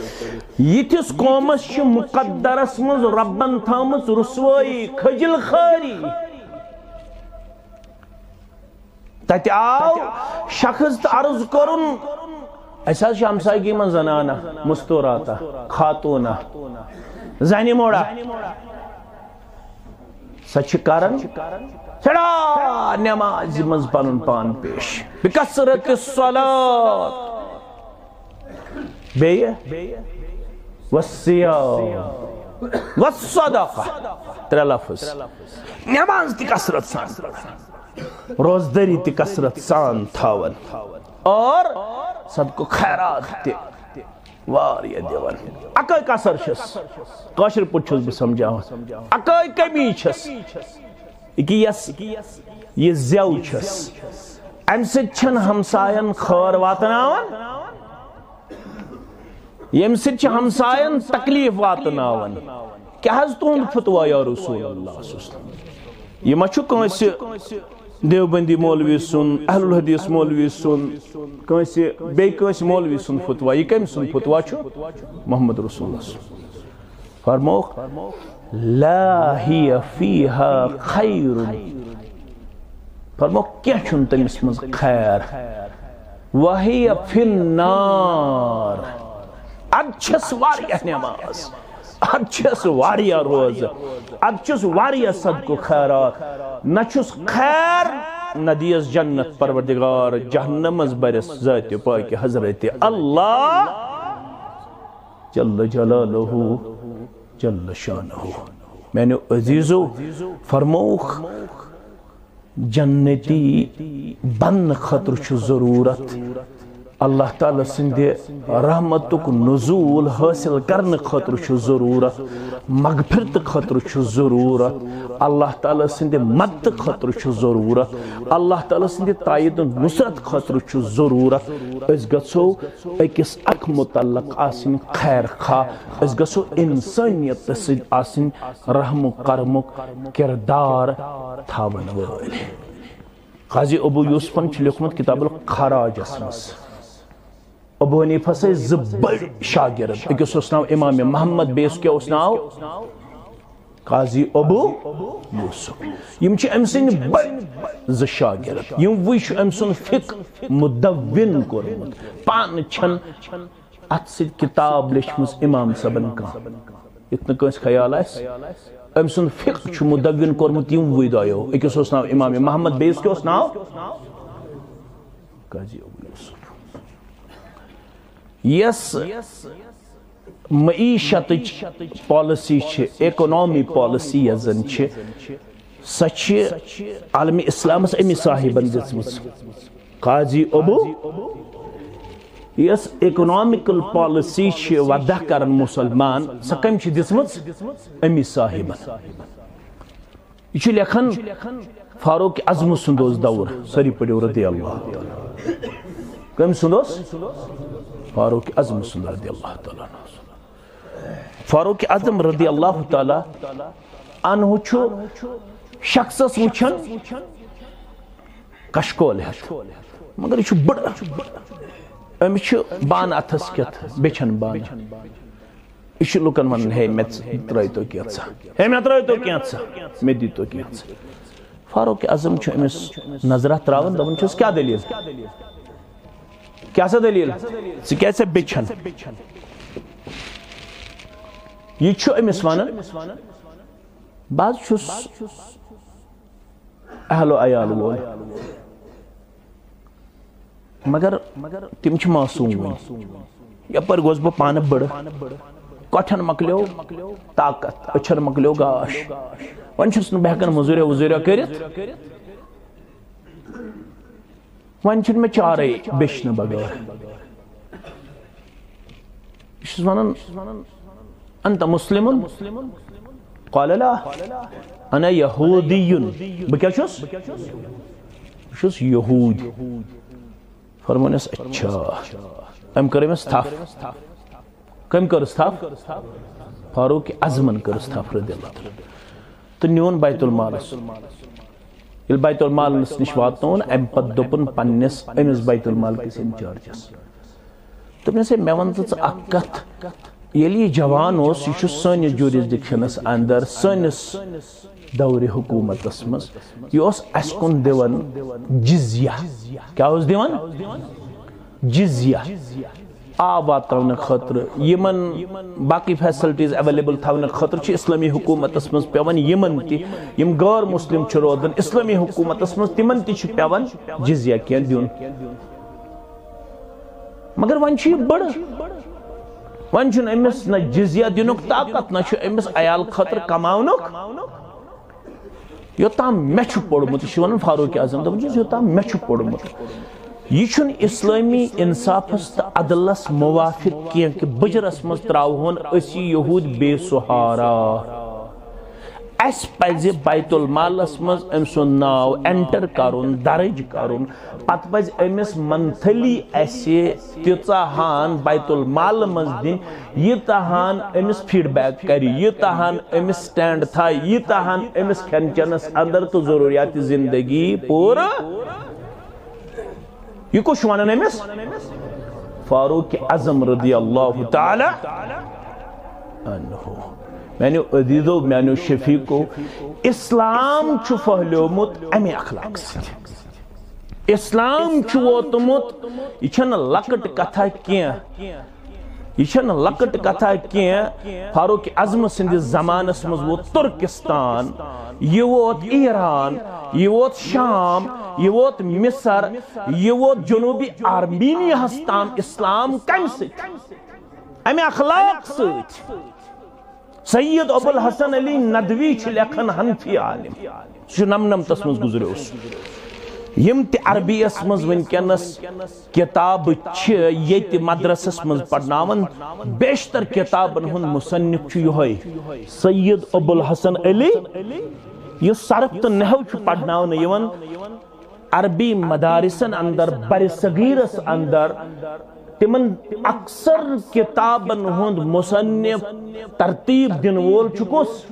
یِتھِس قومس چھِ مقدرس منٛز رۄبن تھٲومٕژ رسوٲیی، کھجل خٲری۔ تَتہِ آو شخص تہٕ عرض کوٚرُن، اَسہِ حظ چھِ ہمسایگی منٛز زنانہ مستوراتا، خاتوٗنہ، زنہِ موڑا۔ سۄ چھِ کران سٮ۪ٹھاہ نمازِ منٛز پنُن پان پیش۔ بکثرت الصلاۃ۔ بیٚیہِ والصیام والصدقہ۔ ترٛےٚ لفظ۔ نماز تہِ کثرت سان پران، روزدٲری تہِ کثرت سان تھاوان، اور صدقہٕ خیرات تہِ واریاہ دِوان۔ اَکٲے کثر چھَس، کٲشِر پٲٹھۍ چھُس بہٕ سمجھاوان، اَکٲے کمی چھَس، یہِ کہِ یۄس یہِ زٮ۪و چھَس، اَمہِ سۭتۍ چھَنہٕ ہمساین خٲر واتناوان، ییٚمہِ سۭتۍ چھِ ہمساین تکلیف واتناوان۔ کیٛاہ حظ تُہُنٛد فتوا یا رسول اللہ صلی اللہ علیہ وسلم؟ یہِ ما چھُ کٲنٛسہِ دیوبندی مولوی سُنٛد، اہل الحدیث مولوی سُنٛد، کٲنٛسہِ بیٚیہِ کٲنٛسہِ مولوی سُنٛد فتوا؟ یہِ کٔمۍ سُنٛد فتوا چھُ؟ محمد رسول اللہ صلی اللہ علیہ وسلم۔ فرموکھ، لا ہی فیہا خیر۔ فرموکھ، کینٛہہ چھُنہٕ تٔمِس منٛز خیر۔ وہی فی النار۔ اَدٕ چھَس واریاہ نماز، اَدٕ چھَس واریاہ روزٕ، اَدٕ چھُس واریاہ صدقہٕ خیرات، نہ چھُس خیر، نہ دِیَس جنت پروردگار، جہنم منٛز برٮ۪س ذاتِ پاکہِ حضرت اللہ جل جلالہ جل شانہ۔ میانیو عزیزو، فرمووُکھ، جنتی بننہٕ خٲطرٕ چھُ ضروٗرت، اللہ تعالیٰ سٕنٛدِ رحمتُک نزول حٲصِل کرنہٕ خٲطرٕ چھُ ضروٗرت، مغفرت خٲطرٕ چھُ ضروٗرت، اللہ تعالیٰ سٕنٛدِ مدتہٕ خٲطرٕ چھُ ضروٗرت، اللہ تعالیٰ سٕنٛدِ تایید و نصرت خٲطرٕ چھُ ضروٗرت۔ أسۍ گژھو أکِس اکھ متعلق آسٕنۍ خیر خواہ، أسۍ گژھو انسٲنیت سۭتۍ آسٕنۍ رحم و کرمُک کردار تھاون وٲلۍ۔ قاضی ابو یوسفن چھُ لیوٗکھمُت کتاب الخراجس منٛز۔ ابو حنیفس ٲسۍ زٕ بٔڑۍ شاگرد، أکِس اوس ناو امام محمد، بیٚیِس کیٛاہ اوس ناو؟ قاضی ابو یوسف۔ یِم چھِ أمۍ سٕنٛدۍ بٔڑۍ زٕ شاگرد۔ یِموٕے چھُ أمۍ سُنٛد فقہ مدون کوٚرمُت۔ پانہٕ چھَنہٕ اَتھ سۭتۍ کِتاب لیچھمٕژ امام صٲبن کانٛہہ، یُتھ نہٕ کٲنٛسہِ خیال آسہِ۔ أمۍ سُنٛد فقہ چھُ مدون کوٚرمُت یِموٕے دۄیو۔ أکِس اوس ناو امام محمد، بیٚیِس کیٛاہ اوس ناو؟ قاضی ابو یوسف۔ یۄس معیشتٕچ پالیسی چھِ، اکنامی پالیسی یۄس زن چھِ، سۄ چھِ عالمِ اسلامس أمی صاحبن دِژمٕژ۔ قاضی ابو، یۄس اکنامکل پالیسی چھِ وضع کران مسلمان، سۄ کٔمۍ چھِ دِژمٕژ؟ أمی صاحبن۔ یہِ چھُ لیکھان فاروق اعظم سُنٛد اوس دور، سٲری پٔرِو رضی اللہ تعالیٰ۔ کٔمۍ سُنٛد اوس؟ فاروق اعظم سُنٛد رضی اللہ تعالیٰ عنہ۔ فاروق اعظم رضی اللہ تعالیٰ عنہ چھُ شخصس وٕچھان کشکول ہٮ۪تھ، مگر یہِ چھُ بٔڑ، أمِس چھُ بانہٕ اَتھس کٮ۪تھ، بیٚیہِ چھَنہٕ بانہٕ۔ یہِ چھُ لُکن ونان، "ہے، مےٚ ترٲیتو کینٛژھا، ہے، مےٚ ترٲیتو کینٛژھا، مےٚ دیٖتو کینٛژھا۔" فاروق اعظم چھُ أمِس نظرہ تراوان، دپان چھُس، "کیٛاہ دٔلیٖل؟" کیٛاہ سا دٔلیٖل؟ ژٕ کیٛازِ ژےٚ بیٚچھن؟ یہِ چھُ أمِس وَنان، بہٕ حظ چھُس اہل و عیال وول، مگر تِم چھِ معصوٗم وٕنہِ۔ یَپٲرۍ گوس بہٕ پانہٕ بٕڑٕ، کۄٹھٮ۪ن مۄکلیو طاقت، أچھن مۄکلیو گاش، وۄنۍ چھُس نہٕ بہٕ ہٮ۪کان مٔزوٗریا ؤزوٗریا کٔرِتھ۔ وۄنۍ چھُنہٕ مےٚ چارے بیٚچھنہٕ بغٲر۔ بہٕ چھُس وَنان، "انت مسلم؟" قال لا، انا یہودی۔ بہٕ کیٛاہ چھُس؟ بہٕ چھُس یہوٗدۍ۔ فرمونس، "اچھا۔" أمۍ کٔر أمِس تھپھ۔ کٔمۍ کٔرٕس تھپھ؟ فاروق اعظمن کٔرٕس تھپھ رضی اللہ تعالیٰ عنہ۔ تہٕ نیوٗن بیت المالس۔ ییٚلہِ بیت المالس نِش واتنووُن، اَمہِ پتہٕ دوٚپُن پننِس أمِس بیت المال کِس انچارجس، دوٚپنس، "ہے، مےٚ وَن تہٕ ژٕ اکھ کتھ، ییٚلہِ یہِ جوان اوس، یہِ چھُ سٲنِس جوٗرِسڈِکشنس اندر، سٲنِس دورِ حکوٗمتس منٛز، یہِ اوس اَسہِ کُن دِوان جزیہ۔" کیٛاہ اوس دِوان؟ جزیہ۔ آب واتناونہٕ خٲطرٕ، یِمن باقٕے فیسلٹیز ایویلیبل تھاونہٕ خٲطرٕ چھِ اسلٲمی حکوٗمتس منٛز پٮ۪وان یِمن تہِ، یِم غٲر مسلم چھِ روزان اسلٲمی حکوٗمتس منٛز، تِمن تہِ چھُ پٮ۪وان جزیہ کینٛہہ دیُن۔ مگر وۄنۍ چھُ یہِ بٕڑٕ، وۄنۍ چھُنہٕ أمِس نہ جزیہ دِنُک طاقت، نہ چھُ أمِس عیال خٲطرٕ کماونُک۔ یوٚتام مےٚ چھُ پوٚرمُت، یہِ چھُ وَنان فاروق اعظم، دوٚپُن چھُس، "یوٚتام مےٚ چھُ پوٚرمُت، یہِ چھُنہٕ اسلٲمی انصافس تہٕ عدلس موافق کینٛہہ کہِ بُجرس منٛز ترٛاوہون أسۍ یہِ یہوٗد بے سہارا۔" اَسہِ پَزِ بیت المالس منٛز أمۍ سُنٛد ناو enter کرُن، درج کرُن۔ پتہٕ پَزِ أمِس monthly اَسہِ تیٖژاہ ہان بیت المال منٛز دِنۍ، ییٖژاہ ہان أمِس feedback کرِ، ییٖژاہ ہان أمِس stand تھایہِ، ییٖژاہ ہان أمِس کھٮ۪ن چٮ۪نس اندر تہٕ ضروٗریات زندگی پوٗرٕ۔ یہِ کُس چھُ وَنان أمِس؟ فاروق اعظم رضی اللہ تعالیٰ عنہ۔ میانیو عزیزو، میانیو شفیقو، اسلام چھُ پھٔہلیومُت امہِ اخلاق سۭتۍ۔ اسلام چھُ ووتمُت، یہِ چھَنہٕ لۄکٕٹ کتھا کینٛہہ، یہِ چھَنہٕ لۄکٕٹ کتھا کینٛہہ۔ فاروق اعظم سٕنٛدِس زمانس منٛز ووت ترکستان، یہِ ووت ایران، یہِ ووت شام، یہِ ووت مصر، یہِ ووت جنوبی آرمینیاہس تام۔ اسلام کمہِ سۭتۍ؟ امہِ اخلاق سۭتۍ۔ سید ابو الحسن علی ندوی چھُ لیکھان، حنفی عالم، سُہ چھُ نمنمتس منٛز گُزریوس۔ یِم تہِ عربی یس منٛز وٕنکیٚنس کتابہٕ چھِ ییٚتہِ مدرسس منٛز پرناوان، بیشتر کتابن ہُنٛد مصنف چھُ یِہوٚے سید ابو الحسن علی، یُس صرف تہٕ نحو چھُ پرناونہٕ یِوان۔ عربی مدارسن اندر، بر صغیرس اندر، تِمن اکثر کتابن ہُنٛد مصنف ترتیب دِنہٕ وول چھُ کُس؟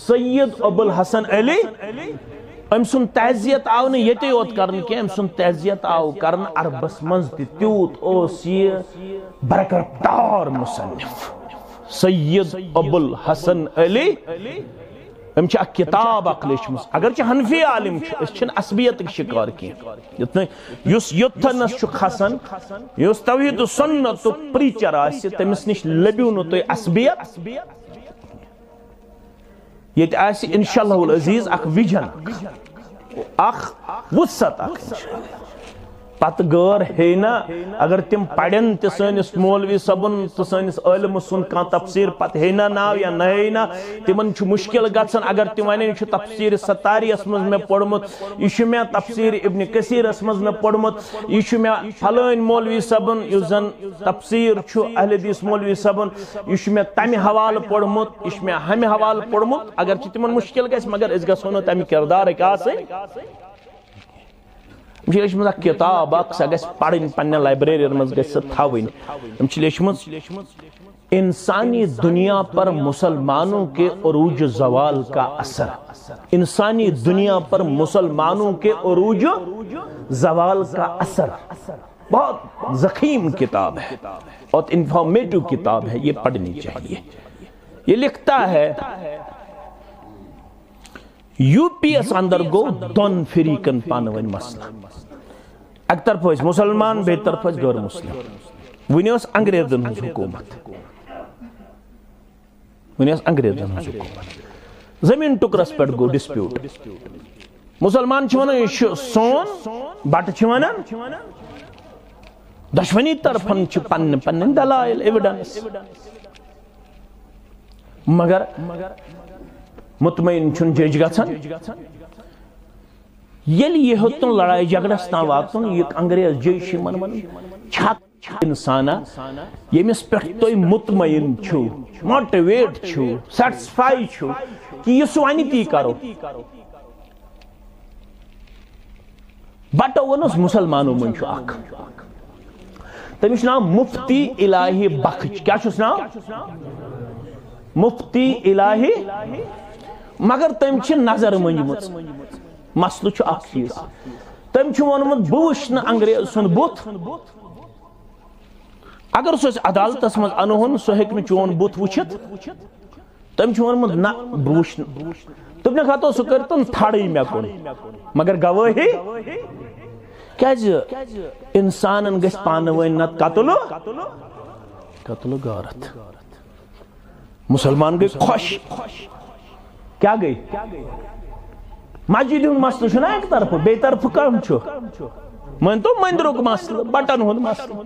سید ابو الحسن علی۔ أمۍ سُنٛد تعزیت آو نہٕ ییٚتے یوت کرنہٕ کینٛہہ، أمۍ سُنٛد تعزیت آو کرنہٕ عربس منٛز تہِ۔ تیوٗت اوس یہِ برکت دار مصنف سید ابو الحسن علی۔ أمۍ چھِ اکھ کِتاب اکھ لیٖچھمٕژ، اگرچہِ حنفی عالم چھُ، أسۍ چھِنہٕ عصبیتٕکۍ شکار کینٛہہ۔ یُتھ نہٕ، یُس یوٚتتھنس چھُ کھسان، یُس توحید و سنتُک پریچر آسہِ، تٔمِس نِش لٔبِو نہٕ تُہۍ عصبیت۔ ییٚتہِ آسہِ انشاءاللہ العزیز اکھ ویژن اکھ، اکھ وسعت اکھ انشاءاللہ۔ پتہٕ غٲر ہے نہ، اگر تِم پرن تہِ سٲنِس مولوی صٲبُن تہٕ سٲنِس عٲلمہٕ سُنٛد کانٛہہ تفسیٖر، پتہٕ ہے نہ ناو یا نہ ہے نہ، تِمن چھُ مشکل گژھان۔ اگر تِم ونن، "یہِ چھُ تفسیٖر ستاریَس منٛز مےٚ پوٚرمُت، یہِ چھُ مےٚ تفسیٖر ابن کثیرس منٛز مےٚ پوٚرمُت، یہِ چھُ مےٚ فلٲنۍ مولوی صٲبُن، یُس زن تفسیٖر چھُ اہل حدیث مولوی صٲبُن، یہِ چھُ مےٚ تمہِ حوالہٕ پوٚرمُت، یہِ چھُ مےٚ ہمہِ حوالہٕ پوٚرمُت"، اگر چھِ تِمن مشکل گژھِ، مگر أسۍ گژھو نہٕ تمہِ کردارٕکۍ آسٕنۍ۔ یِم چھِ لیٚچھمٕژ اکھ کِتاب اکھ، سۄ گژھِ پرٕنۍ پننہِ لائبریری منٛز، گژھِ سۄ تھاوٕنۍ۔ یِم چھِ لیٚچھمٕژ انسانی دنیا پر مسلمانوں کے عروج زوال کا اثر، انسانی دنیا پر مسلمانوں کے عروج زوال کا اثر۔ بہت ضخیم کتاب ہے اور انفارمیٹو کتاب ہے، یہ پڑھنی چاہیے۔ یہ لکھتا ہے، یو پی یس اندر گوٚو دۄن فریقن پانہٕ ؤنۍ مسلہٕ۔ اَکہِ طرفہٕ ٲسۍ مُسلمان، بیٚیہِ طرفہٕ ٲسۍ غٲر مُسلِم۔ وٕنہِ ٲس انگریزن ہٕنٛز حکوٗمت۔ وٕنہِ ٲس انگریزن ہٕنٛز حکوٗمت۔ زٔمیٖن ٹُکرس پٮ۪ٹھ گوٚو ڈسپیوٹ۔ مُسلمان چھِ ونان، "یہِ چھُ سون"، بٹہٕ چھِ ونان۔ دۄشوٕنی طرفن چھِ پننہِ پننہِ دلایل، ایویڈنس۔ مگر مطمئن چھُنہٕ جج گژھان۔ ییٚلہِ یہِ ہیوٚتُن لڑایہِ جھگڑس تام واتُن، یہِ انگریز جج چھِ یِمن ونان، "چھا انسانا، ییٚمِس پٮ۪ٹھ تُہۍ مطمئن چھِو، موٹیویٹ چھِو، سیٹسفائی چھِو کہِ یُس وَنہِ تی کرو؟" بٹو ووٚنُس، "مُسلمانو منٛز چھُ اکھ، تٔمِس چھُ ناو مفتی الہی بخش۔" کیٛاہ چھُس ناو؟ مفتی الہی۔ مگر تٔمۍ چھِ نظر مٔنجمٕژ۔ مسلہٕ چھُ اکھ چیٖز، تٔمۍ چھُ ووٚنمُت، "بہٕ وٕچھِ نہٕ انگریز سُنٛد بُتھ۔ اگر سُہ أسۍ عدالتس منٛز انہون، سُہ ہیٚکہِ نہٕ چون بُتھ وٕچھِتھ۔" تٔمۍ چھُ ووٚنمُت، "نہ، بہٕ وٕچھِ نہٕ۔" دوٚپنَکھ، "ہتو سُہ کٔرۍتن تھڑٕے مےٚ کُن، مگر گوٲہی۔" کیٛازِ؟ انسانن گژھِ پانہٕ ؤنۍ نتہٕ قتل و، قتل و غارت۔ مُسلمان گٔے خۄش۔ کیٛاہ گٔے؟ مسجد ہُنٛد مسلہٕ چھُنہ اَکہِ طرفہٕ، بیٚیہِ طرفہٕ کم چھُ؟ مٲنۍ تو مندرُک مسلہٕ، بٹن ہُنٛد مسلہٕ۔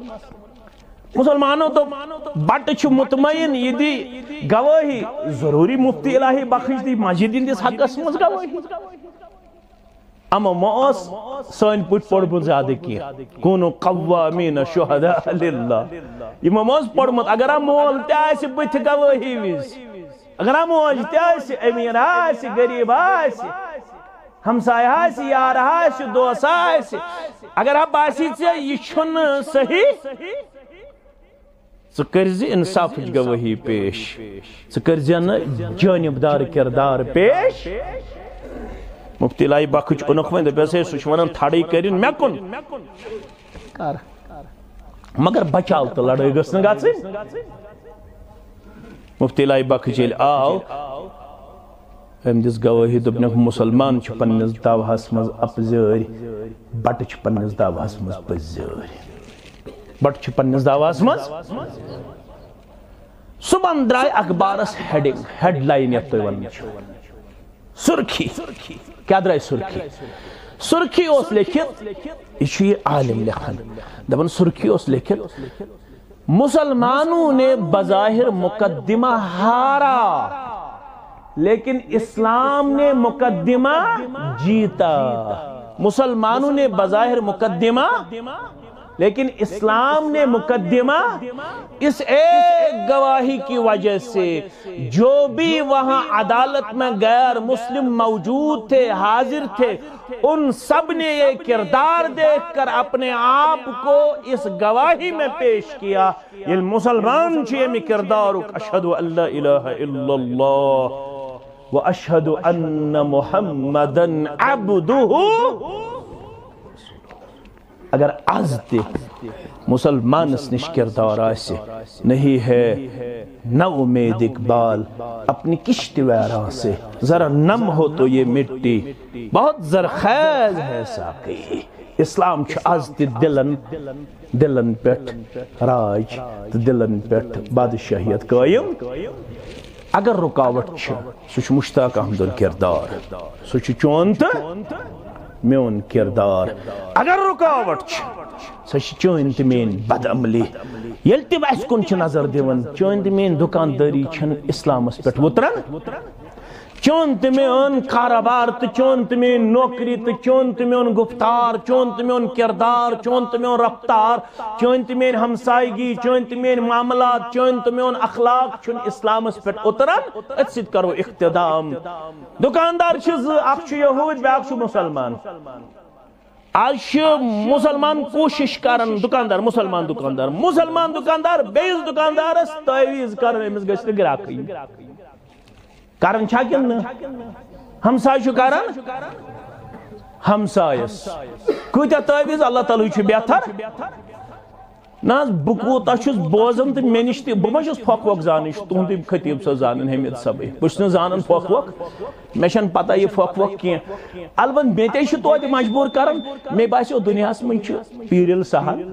مُسلمانو دوٚپ، بٹہٕ چھُ مطمئن، یہِ دی گوٲہی، ضروٗری مفتی الہی بخش دی مسجد ہٕنٛدِس حقس منٛز گوٲہی۔ اما ما اوس سٲنۍ پٲٹھۍ پوٚرمُت زیادٕ کینٛہہ۔ کونوا قوامین شہداء للہ۔ یِمو ما اوس پوٚرمُت، اگر ہا مول تہِ آسہِ بٕتھِ گوٲہی وِزِ، اگر ہا موج تہِ آسہِ، امیر آسہِ، غریب آسہِ، ہمسایہ آسہِ، یار آسہِ، دوست آسہِ، اگر ہا باسی ژےٚ یہِ چھُنہٕ صحیح، ژٕ کٔرۍ زِ انصافٕچ گوٲہی پیش، ژٕ کٔرۍ زِ نہٕ جٲنبدار کردار پیش۔ مفتی الہی بخش اوٚنُکھ وۄنۍ، دوٚپٮ۪س، "ہے، سُہ چھُ ونان تھڑٕے کٔرِن مےٚ کُن۔ کر۔ مگر بچاو تہٕ لڑٲے گٔژھ نہٕ گژھٕنۍ۔" مفتی الہی بخش ییٚلہِ آو، أمۍ دِژ گوٲہی، دوٚپنَکھ، "مُسلمان چھُ پننِس دعواہَس منٛز اپزٲرۍ، بٹہٕ چھُ پننِس دعواہَس منٛز پٔزۍ زٲرۍ۔" بٹہٕ چھُ پننِس دعواہَس منٛز۔ صُبحن درٛاے اخبارس ہیڈنگ، ہیڈ لائن یَتھ تُہۍ وَنان چھِو۔ سُرخی۔ کیٛاہ درٛاے سُرخی؟ سُرخی اوس لیکھِتھ، یہِ چھُ یہِ عالم لیکھان، دَپان سُرخی اوس لیکھِتھ، "مسلمانوں نے بظاہر مقدمہ ہارا، لیکن اسلام نے مقدمہ جیتا۔" مسلمانوں نے بظاہر مقدمہ، لیکن اسلام نے مقدمہ، اس ایک گواہی کی وجہ سے جو بھی وہاں عدالت میں غیر مسلم موجود تھے، حاضر تھے، ان سب نے یہ کردار دیکھ کر اپنے آپ کو اس گواہی میں پیش کیا۔ ییٚلہِ مُسلمان چھُ ییٚمہِ کردارُک، اشہد ان لا الہ الا اللہ و اشہد ان محمدن عبدہ۔ اگر از تہِ مُسلمانس نِش کردار آسہِ، نہیں ہے نہ امید اقبال اپنی کشتی ویراں سے، ذرا نم ہو تو یہ مٹی، بہت زرخیز ہے ساقی۔ اسلام چھُ از تہِ دِلن، دِلن پٮ۪ٹھ راج تہٕ دِلن پٮ۪ٹھ بادشاہیت قٲیِم۔ اگر رُکاوٹ چھِ، سُہ چھُ مشتاق احمدُن کردار، سُہ چھُ چون تہٕ میون کردار۔ اگر رُکاوٹ چھِ، سۄ چھِ چٲنۍ تہٕ میٲنۍ بدعملی۔ ییٚلہِ تہِ بہٕ اَسہِ کُن چھِ نظر دِوان، چٲنۍ تہٕ میٲنۍ دُکاندٲری چھَنہٕ اسلامس پٮ۪ٹھ وُتران۔ چون تہٕ میون کارٕبار تہٕ چون تہٕ میٲنۍ نوکری تہٕ چون تہٕ میون گفتار، چون تہٕ میون کردار، چون تہٕ میون رفتار، چون تہٕ میٲنۍ ہمسایگی، چون تہٕ میٲنۍ معاملات، چون تہٕ میون اخلاق چھُنہٕ اسلامس پٮ۪ٹھ اُتران۔ أتھۍ سۭتۍ کرو اختتام۔ دُکاندار چھِ زٕ، اکھ چھُ یہوٗد، بیٛاکھ چھُ مُسلمان۔ آز چھِ مُسلمان کوٗشِش کران، دُکاندار، مُسلمان دُکاندار، مُسلمان دُکاندار بیٚیِس دُکاندارَس تعویٖذ کران، أمِس گژھِ نہٕ گراکٕے۔ کران چھا کِنہٕ نہٕ؟ ہمساے چھُ کران ہمسایَس۔ کۭتیٛاہ تعویٖذ؟ اللہ تعالیٰ ہٕے چھُ بہتر۔ نہ حظ، بہٕ کوٗتاہ چھُس بوزان تہٕ مےٚ نِش تہِ، بہٕ ما چھُس پھۄکھ وۄکھ زانان، یہِ چھُ تُہُنٛدُے خطیٖب صٲب زانان، حمید صٲبٕے۔ بہٕ چھُس نہٕ زانان پھۄکھ وۄکھ، مےٚ چھَنہٕ پتہ یہِ پھۄکھ وۄکھ کینٛہہ۔ البتہ مےٚ تہِ چھِ توتہِ مجبوٗر کران، مےٚ باسیو دُنیاہَس منٛز چھُ پیٖرِل سہل،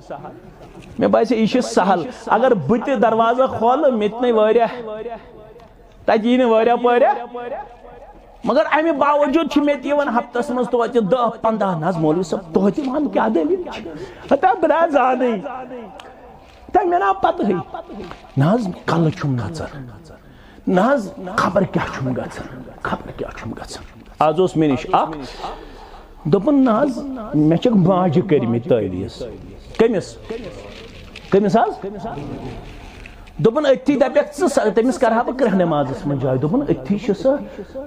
مےٚ باسیو یہِ چھُ سہل۔ اگر بہٕ تہِ دروازٕ کھولہٕ، مےٚ تہِ نَے واریاہ، تَتہِ یی نہٕ واریاہ پٲرِتھ۔ مگر اَمہِ باوجوٗد چھِ مےٚ تہِ یِوان ہفتس منٛز توتہِ دَہ پنٛداہ، نہ حظ مولوی صٲب، توتہِ وَن کیٛاہ دٔلیٖل چھِ؟ ہتا بہٕ نہ حظ زانٕے۔ تہٕ مےٚ نہ پتہٕے۔ نہ حظ، کلہٕ چھُم نژان۔ نہ حظ، خبر کیٛاہ چھُم گژھان، خبر کیٛاہ چھُم گژھان۔ آز اوس مےٚ نِش اکھ، دوٚپُن، نہ حظ، مےٚ چھَکھ ماجہِ کٔرمٕتۍ تعویٖذ۔ کٔمِس؟ کٔمِس حظ؟ دوٚپُن، أتھی دَپٮ۪کھ ژٕ سا-، تٔمِس کَرٕ ہا بہٕ کرٛہنہِ نٮ۪مازَس منٛز جاے۔ دوٚپُن، أتھی چھِ سۄ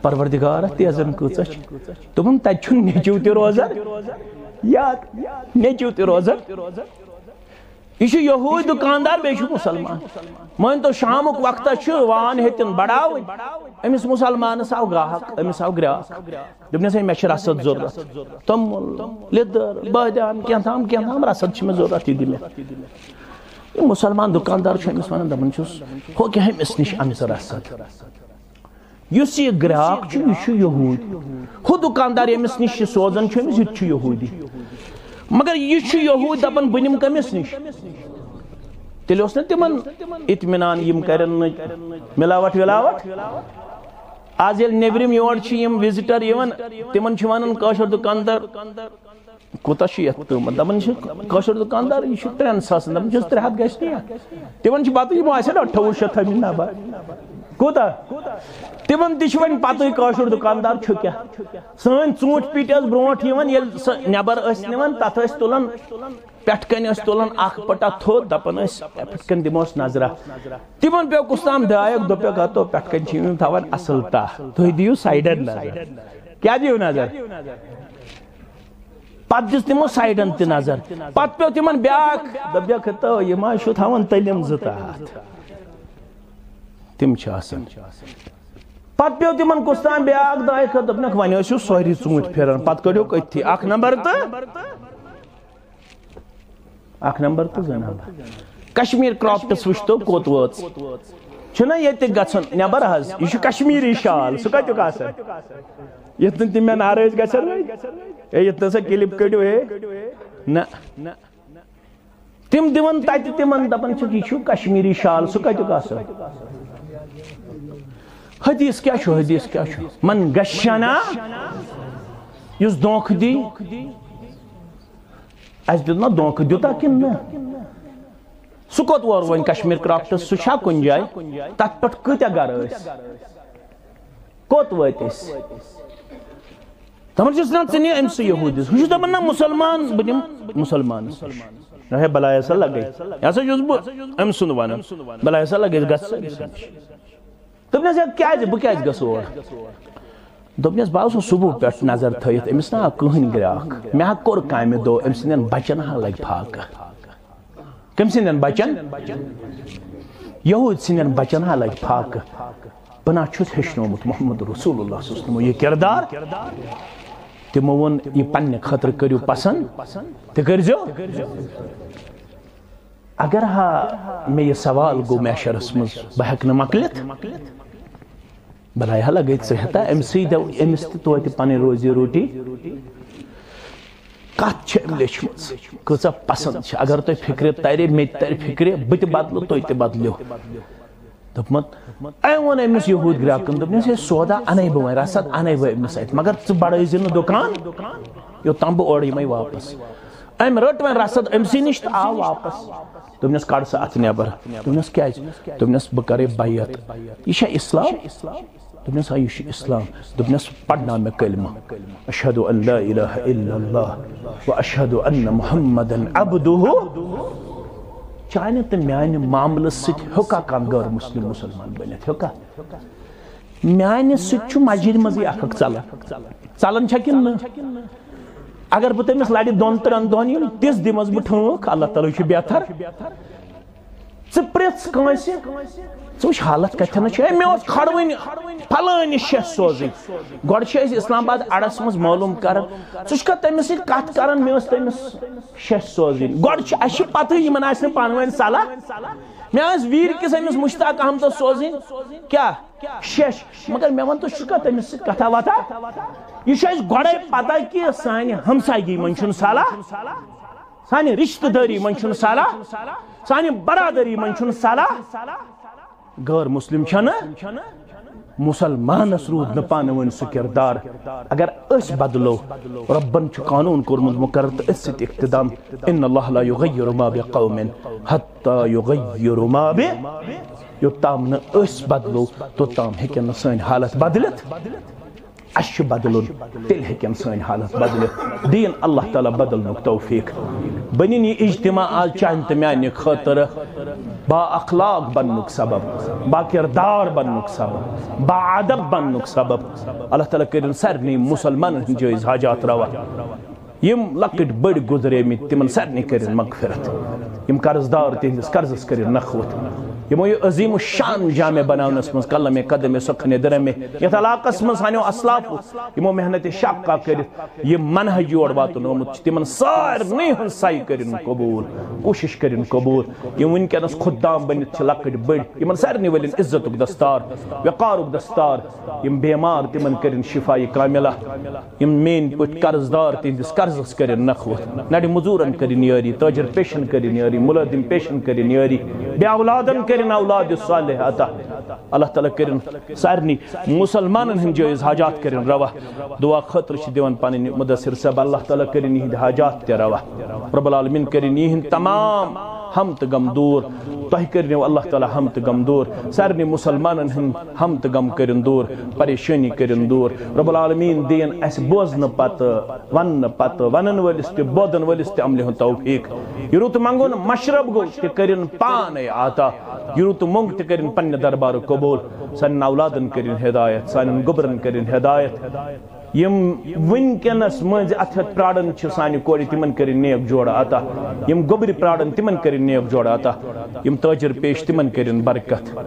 پروردگار اَتھ تیزَن کۭژاہ چھِ۔ دوٚپُن، تَتہِ چھُنہٕ نیٚچوٗ تہِ روزان، یاد، نیٚچوٗ تہِ روزان۔ یہِ چھُ یہوٗدۍ دُکاندار، بیٚیہِ چھُ مُسلمان۔ مٲنۍ تو، شامُک وقتہ چھُ وان ہیٚتِن بڑاوٕنۍ، أمِس مُسلمانَس آو گاہک، أمِس آو گراکھ۔ دوٚپنَس، ہے، مےٚ چھِ رَسَد ضوٚرَتھ، توٚمُل، لیٚدٕر، بٲدیان، کینٛہہ تام، کینٛہہ تام رَسَد چھِ مےٚ ضوٚرَتھ، یہِ دِ مےٚ۔ یہِ مُسلمان دُکاندار چھُ أمِس وَنان، دَپان چھُس، ہُہ کیٛاہ أمِس نِش اَن ژٕ رَسَد۔ یُس یہِ گراکھ چھُ، یہِ چھُ یہوٗدۍ۔ ہُہ دُکاندار ییٚمِس نِش یہِ سوزان چھُ أمِس، یہِ تہِ چھُ یہوٗدی۔ مگر یہِ چھُ یہوٗدۍ، دَپان، بہٕ نِمہٕ کٔمِس نِش؟ تیٚلہِ اوس نہ تِمن اطمینان، یِم کرن نہٕ ملاوٹ ولاوٹ۔ آز ییٚلہِ نیٚبرِم یور چھِ یِم وِزِٹر یِوان، تِمن چھِ وَنان کٲشُر دُکاندار، کوٗتاہ چھُ یَتھ قۭمَتھ؟ دَپان چھِ کٲشُر دُکاندار، یہِ چھُ ترٛٮ۪ن ساسَن، دَپان چھِس، ترٛےٚ ہَتھ گژھِ نہٕ یَتھ۔ تِمَن چھِ پَتہٕ یِم آسن اَٹھووُہ شیٚتھ تھٲومٕتۍ نَبَر۔ کوٗتاہ؟ تِمَن تہِ چھِ وۄنۍ پَتہٕے کٲشُر دُکاندار چھُ کیٛاہ۔ سٲنۍ ژوٗنٛٹھۍ پیٖٹۍ ٲس برونٛٹھ یِوان، ییٚلہِ سۄ نٮ۪بَر ٲسۍ نِوان، تَتھ ٲسۍ تُلان، پٮ۪ٹھٕ کَنۍ ٲسۍ تُلان اَکھ پٔٹا تھوٚد، دَپان ٲسۍ، پٮ۪ٹھٕ کَنۍ دِموس نظرہ۔ تِمَن پیوٚو کُس تام دایَک، دوٚپُکھ، ہَتو پٮ۪ٹھٕ کَنۍ چھِ یِم تھاوان اَصٕل تَہہ، تُہۍ دِیِو سایڈَن نظر۔ کیٛاہ دِیِو نظر؟ پتہٕ دِژ تِمو سایڈن تہِ نظر۔ پتہٕ پیوٚو تِمن بیٛاکھ، دوٚپُکھ، "تو یہِ ما چھُ تھاوان تٔلِم زٕ تہہ اَتھ؟" تِم چھِ آسان۔ پتہٕ پیوٚو تِمن کُس تام بیٛاکھ دایہِ خٲر، دوٚپنکھ، "وۄنۍ ٲسِو سٲری ژوٗنٛٹھۍ پھِران، پتہٕ کٔڑِو أتھی اکھ نمبر تہٕ اکھ نمبر تہٕ زٕ نمبر۔" کشمیر کرافٹس وٕچھتو کوٚت وٲژ۔ چھُنہ ییٚتہِ گژھُن نٮ۪بر حظ، یہِ چھُ کشمیٖری شال، سُہ کتیُک آسان؟ یُتھ نہٕ تِم مےٚ ناراض گژھن وۄنۍ۔ اے، یُتھ نہٕ سا کلپ کٔڑِو، ہے۔ نہ۔ تِم دِوان تَتہِ تِمن، دَپان چھِکھ، "یہِ چھُ کشمیٖری شال، سُہ کَتیُک آسان؟" حدیث کیٛاہ چھُ؟ حدیث کیٛاہ چھُ؟ "من غشنا"، یُس دھوکہٕ دی، اَسہِ دیُت نہ دھوکہٕ، دیُتا کِنہٕ نہ؟ سُہ کوٚت وور وۄنۍ کشمیر کرافٹس؟ سُہ چھا کُنہِ جایہِ؟ تَتھ پٮ۪ٹھ کۭتیٛاہ گرٕ ٲسۍ؟ کوٚت وٲتۍ أسۍ؟ دَپان چھِس، "نہ، ژٕ نہِ أمۍ سٕے یہوٗدِس۔" ہُہ چھُ دَپان، "نہ، مُسلمان، بہٕ نِمہٕ مُسلمانَس نِش۔" نہ ہے، بَلاے ہسا لَگے۔ یہِ ہسا چھُس بہٕ أمۍ سُنٛد وَنان۔ بَلاے ہسا لَگے، گژھ ژٕ أمۍ سٕے نِش۔ دوٚپنَس، "ہے، کیٛازِ؟ بہٕ کیٛازِ گژھٕ اور؟" دوٚپنَس، "بہٕ آوُس صُبحُک پٮ۪ٹھ نظر تھٲیِتھ، أمِس نہ آو کٕہٕنۍ گرٛاکھ۔ مےٚ ہا کوٚر کامہِ دۄہ، أمۍ سٕنٛدٮ۪ن بَچَن ہا لَگہِ فاقہٕ۔" کٔمۍ سٕنٛدٮ۪ن بَچَن؟ یہوٗدۍ سٕنٛدٮ۪ن بَچَن ہا لَگہِ فاقہٕ۔ بہٕ نہ چھُس ہیٚچھنومُت محمد رسول اللہ صلی اللہ علیہ وسلم یہِ کردار۔ تِمو ووٚن، "یہِ پننہِ خٲطرٕ کٔرِو پسند تہِ کٔرۍزیو۔" اگر ہا مےٚ یہِ سوال گوٚو محشرس منٛز، بہٕ ہٮ۪کہٕ نہٕ مۄکلِتھ۔ بلاے ہا لگے، ژٕ ہٮ۪تا أمۍ سٕے دو-، أمِس تہِ توتہِ پنٕنۍ روزی روٹی؟ کتھ چھِ أمۍ لیچھمٕژ، کۭژاہ پسند چھِ؟ اگر تۄہہِ فکرِ ترِ، مےٚ تہِ ترِ فکرِ، بہٕ تہِ بدلہٕ، تُہۍ تہِ بدلِو۔ دوٚپمُت، أمۍ ووٚن أمِس یہوٗد گرٛاکن، دوٚپنَس، "ہے، سودا اَنَے بہٕ وۄنۍ، رَسَد اَنَے بہٕ أمِس اَتہِ، مگر ژٕ بَڑٲوزِ نہٕ دُکان۔" یوٚتام بہٕ اورٕ یِمَے واپَس۔ أمۍ رٔٹ وۄنۍ رَسَد أمۍ سٕے نِش تہٕ آو واپَس۔ دوٚپنَس، "کَڑ سا اَتھ نٮ۪بَر۔" دوٚپنَس، "کیٛازِ؟" دوٚپنَس، "بہٕ کَرَے بیعت۔ یہِ چھا اِسلام؟" دوٚپنَس، "آ، یہِ چھُ اِسلام۔" دوٚپنَس، "پَرناو مےٚ کلمہٕ، اشہد ان لا الہ الا اللہ و اشہد ان محمدن عبدہ۔" چانہِ تہٕ میانہِ معاملہٕ سۭتۍ ہیوٚکا کانٛہہ غٲر مسلم مسلمان بٔنِتھ؟ ہیوٚکا؟ میانہِ سۭتۍ چھُ مسجدِ منٛزٕے اکھ اکھ ژلان۔ ژلان چھا کِنہٕ نہٕ؟ اگر بہٕ تٔمِس لڑِ دۄن ترٛٮ۪ن دۄہن، یِم تِژھ دِمس بہٕ ٹھٲنٛکھ، اللہ تعالیٰ چھُ بہتر۔ ژٕ پرٛژھ کٲنٛسہِ، ژٕ وٕچھ حالت کتھٮ۪ن چھِ۔ ہے، مےٚ اوس کھڑوٕنۍ فلٲنِس شیٚش سوزٕنۍ۔ گۄڈٕ چھِ أسۍ اسلام آباد اڑس منٛز معلوم کران، ژٕ چھُکھا تٔمِس سۭتۍ کتھ کران؟ مےٚ ٲس تٔمِس شیٚش سوزٕنۍ۔ گۄڈٕ چھِ، اَسہِ چھِ پتہٕے یِمن آسہِ نہٕ پانہٕ ؤنۍ صلاح۔ مےٚ ٲس ویٖر کِس أمِس مُشتاق احمدس سوزٕنۍ کیٛاہ؟ شیٚش۔ مگر مےٚ وَن تہٕ، ژٕ چھُکھا تٔمِس سۭتۍ کتھا وتھا؟ یہِ چھُ اَسہِ گۄڈَے پتہ کہِ سانہِ ہمسایگی منٛز چھُنہٕ صلاح، سانہِ رشتہٕ دٲری منٛز چھُنہٕ صلاح، سانہِ برادری منٛز چھُنہٕ صلاح۔ غٲر مسلم چھنہٕ، مسلمانس روٗد نہٕ پانہٕ ؤنۍ سُہ کردار۔ اگر أسۍ بدلو، رۄبن چھُ قانوٗن کوٚرمُت مُقرر تہٕ أتھۍ سۭتۍ اقتدام۔ ان اللہ لا یغیر ما بقوم حتی یغیر ما ب، یوٚتام نہٕ أسۍ بدلو، توٚتام ہیٚکن نہٕ سٲنۍ حالت بدلِتھ۔ اَسہِ چھُ بدلُن، تیٚلہِ ہیٚکن سٲنۍ حالت بدلِتھ۔ دِیِن اللہ تعالیٰ بدلنُک توفیق۔ بنِن یہِ اجتماع آز چانہِ تہٕ میانہِ خٲطرٕ با اخلاق بننُک سبب، با کردار بننُک سبب، با ادب بننُک سبب۔ اللہ تعالیٰ کٔرِن سارنٕے مسلمانن ہٕنٛدۍ جٲیز حاجات روا۔ یِم لۄکٕٹۍ بٔڑۍ گُزریمٕتۍ، تِمن سارنٕے کٔرِن مغفرت۔ یِم قرض دار، تِہنٛدِس قرضس کٔرِن نکھوت۔ یِمو یہِ عظیم الشان جامع بناونس منٛز قلم قدم سخن درم یتھ علاقس منٛز سانیو اسلافو یِمو محنت شاقہ کٔرِتھ یہِ منہج یور واتنومُت چھُ، تِمن سارنٕے ہٕنٛز سعی کٔرِن قبوٗل، کوٗشش کٔرِن قبوٗل۔ یِم وٕنکیٚنس خدام بٔنِتھ چھِ لۄکٕٹۍ بٔڑۍ، یِمن سارنٕے ؤلِن عزتُک دستار، وقارُک دستار۔ یِم بیمار، تِمن کٔرِن شفا کاملہ۔ یِم میٲنۍ پٲٹھۍ قرض دار، تِہنٛدِس قرضس کٔرِن نکھوت۔ نڑِ مزورن کٔرِن یٲری، تاجر پیشن کٔرِن یٲری، ملازم پیشن کٔرِن یٲری، بے اولادن کٔرِن اولاد صالح عطا۔ اللہ تعالیٰ کٔرِن سارنٕے مسلمانن ہٕنٛدۍ جٲیز حاجات کٔرِن روا۔ دعا خٲطرٕ چھِ دِوان پنٕنۍ مدثر صٲب، اللہ تعالیٰ کٔرِن یِہنٛدۍ حاجات تہِ روا۔ رب العالمین کٔرِن یِہنٛدۍ تمام ہم تہٕ غم دوٗر۔ تۄہہِ کٔرِنو اللہ تعالیٰ ہم تہٕ غم دوٗر۔ سارنٕے مسلمانن ہٕنٛدۍ ہم تہٕ غم کٔرِن دوٗر، پریشٲنی کٔرِن دوٗر۔ رب العالمین دِیِن اَسہِ بوزنہٕ پتہٕ، وننہٕ پتہٕ، ونن وٲلِس تہِ، بوزن وٲلِس تہِ عملہِ ہُنٛد توفیق۔ یہِ رُت منٛگُن مشرب گوٚو تہِ کٔرِن پانے عطا۔ یہِ رُت موٚنگ تہِ کٔرِن پننہِ دربارُک قبوٗل۔ سانٮ۪ن اولادن کٔرِن ہدایت، سانٮ۪ن گوٚبرن کٔرِن ہدایت۔ یِم وٕنکیٚنس مٔنٛزۍ اتھ ہیٚتھ پراران چھِ سانہِ کورِ، تِمن کٔرِن نیک جوڑٕ عطا۔ یِم گوٚبرِ پراران، تِمن کٔرِن نیک جوڑٕ عطا۔ یِم تٲجر پیش، تِمن کٔرِن برکت۔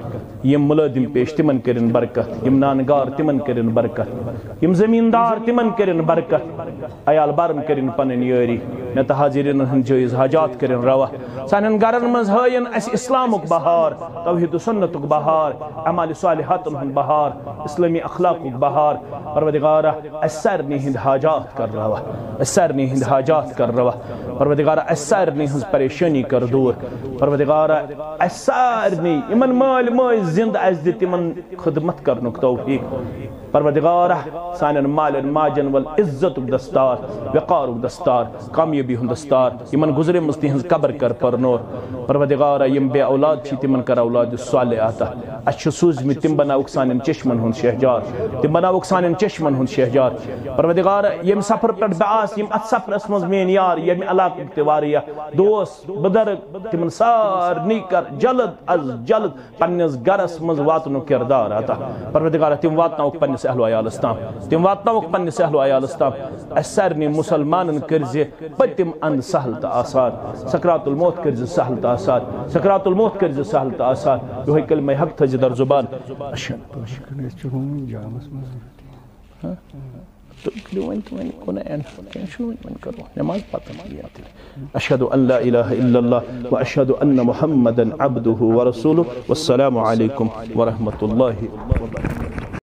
یِم مُلٲزِم پیش، تِمن کٔرِن برکت۔ یِم نانہٕ گار، تِمن کٔرِن برکت۔ یِم زٔمیٖندار، تِمن کٔرِن برکت۔ عیال بارن کٔرِن پنٕنۍ یٲری۔ مےٚ تہٕ حاضریٖنن ہٕنٛدۍ جٲیز حاجات کٔرِن روا۔ سانٮ۪ن گرن منٛز ہٲیِن اَسہِ اسلامُک بہار، توحید و سنتُک بہار، اعمال صالحاتن ہُنٛد بہار، اسلٲمی اخلاقُک بہار۔ پروردگارا، اَسہِ سارنٕے ہٕنٛدۍ حاجات کر روا، اَسہِ سارنٕے ہٕنٛدۍ حاجات کر روا۔ پروردگارا، اَسہِ سارنٕے ہٕنٛز پریشٲنی کر دوٗر۔ پروردگارا، اَسہِ سارنٕے یِمن مٲلۍ مٲج زِنٛدٕ اَسہِ دِ تِمن خدمت کرنُک توفیق۔ پروردگارا، سانٮ۪ن مالٮ۪ن ماجن ول عزتُک دستار، وقارُک دستار، کامیٲبی ہُنٛد دستار۔ یِمن گُزریمٕژ تِہنٛز قبر کر پر نور۔ پروردگارا، یِم بے اولاد چھِ، تِمن کر اولاد صالح عطا۔ اَسہِ چھِ سوٗزمٕتۍ، تِم بناوُکھ سانٮ۪ن چشمن ہُنٛد شہجار، تِم بناوُکھ سانٮ۪ن چشمن ہُنٛد شہجار۔ پروردگارا، ییٚمہِ سفرٕ پٮ۪ٹھ بہٕ آس، یِم اَتھ سفرس منٛز میٲنۍ یار، ییٚمہِ علاقٕکۍ تہِ واریاہ دوس، بُزرگ، تِمن سارنٕے کر جلد از جلد پننِس گرس منٛز واتنُک کردار عطا۔ پروردگارا، تِم واتناوُکھ پننِس اہل و عیالس تام، تِم واتناوُکھ پننِس اہل و عیالس تام۔ اسہِ سارنٕے مسلمانن کٔرزِ پٔتِم اند سہل تہٕ آسان، سکرات الموت کٔرزِ سہل تہٕ آسان، سکرات الموت کٔرزِ سہل تہٕ آسان۔ یِہوٚے کلمہ حق تھٲیزِ در زبان۔ اشہد۔ أسۍ چھِ روٗنۍ جامس منٛز۔ ہاں؟ تُہۍ کٔرِو وۄنۍ تہٕ وۄنۍ گوٚو نہ end، کینٛہہ چھُنہٕ وۄنۍ، وۄنۍ کرو نٮ۪ماز پتہٕ یِیِن تیٚلہِ۔ اشہد ان لا الہ الا اللہ و اشہد ان محمدا عبدہ و رسولہ۔ والسلام علیکم ورحمۃ اللہ وبرکاتہ۔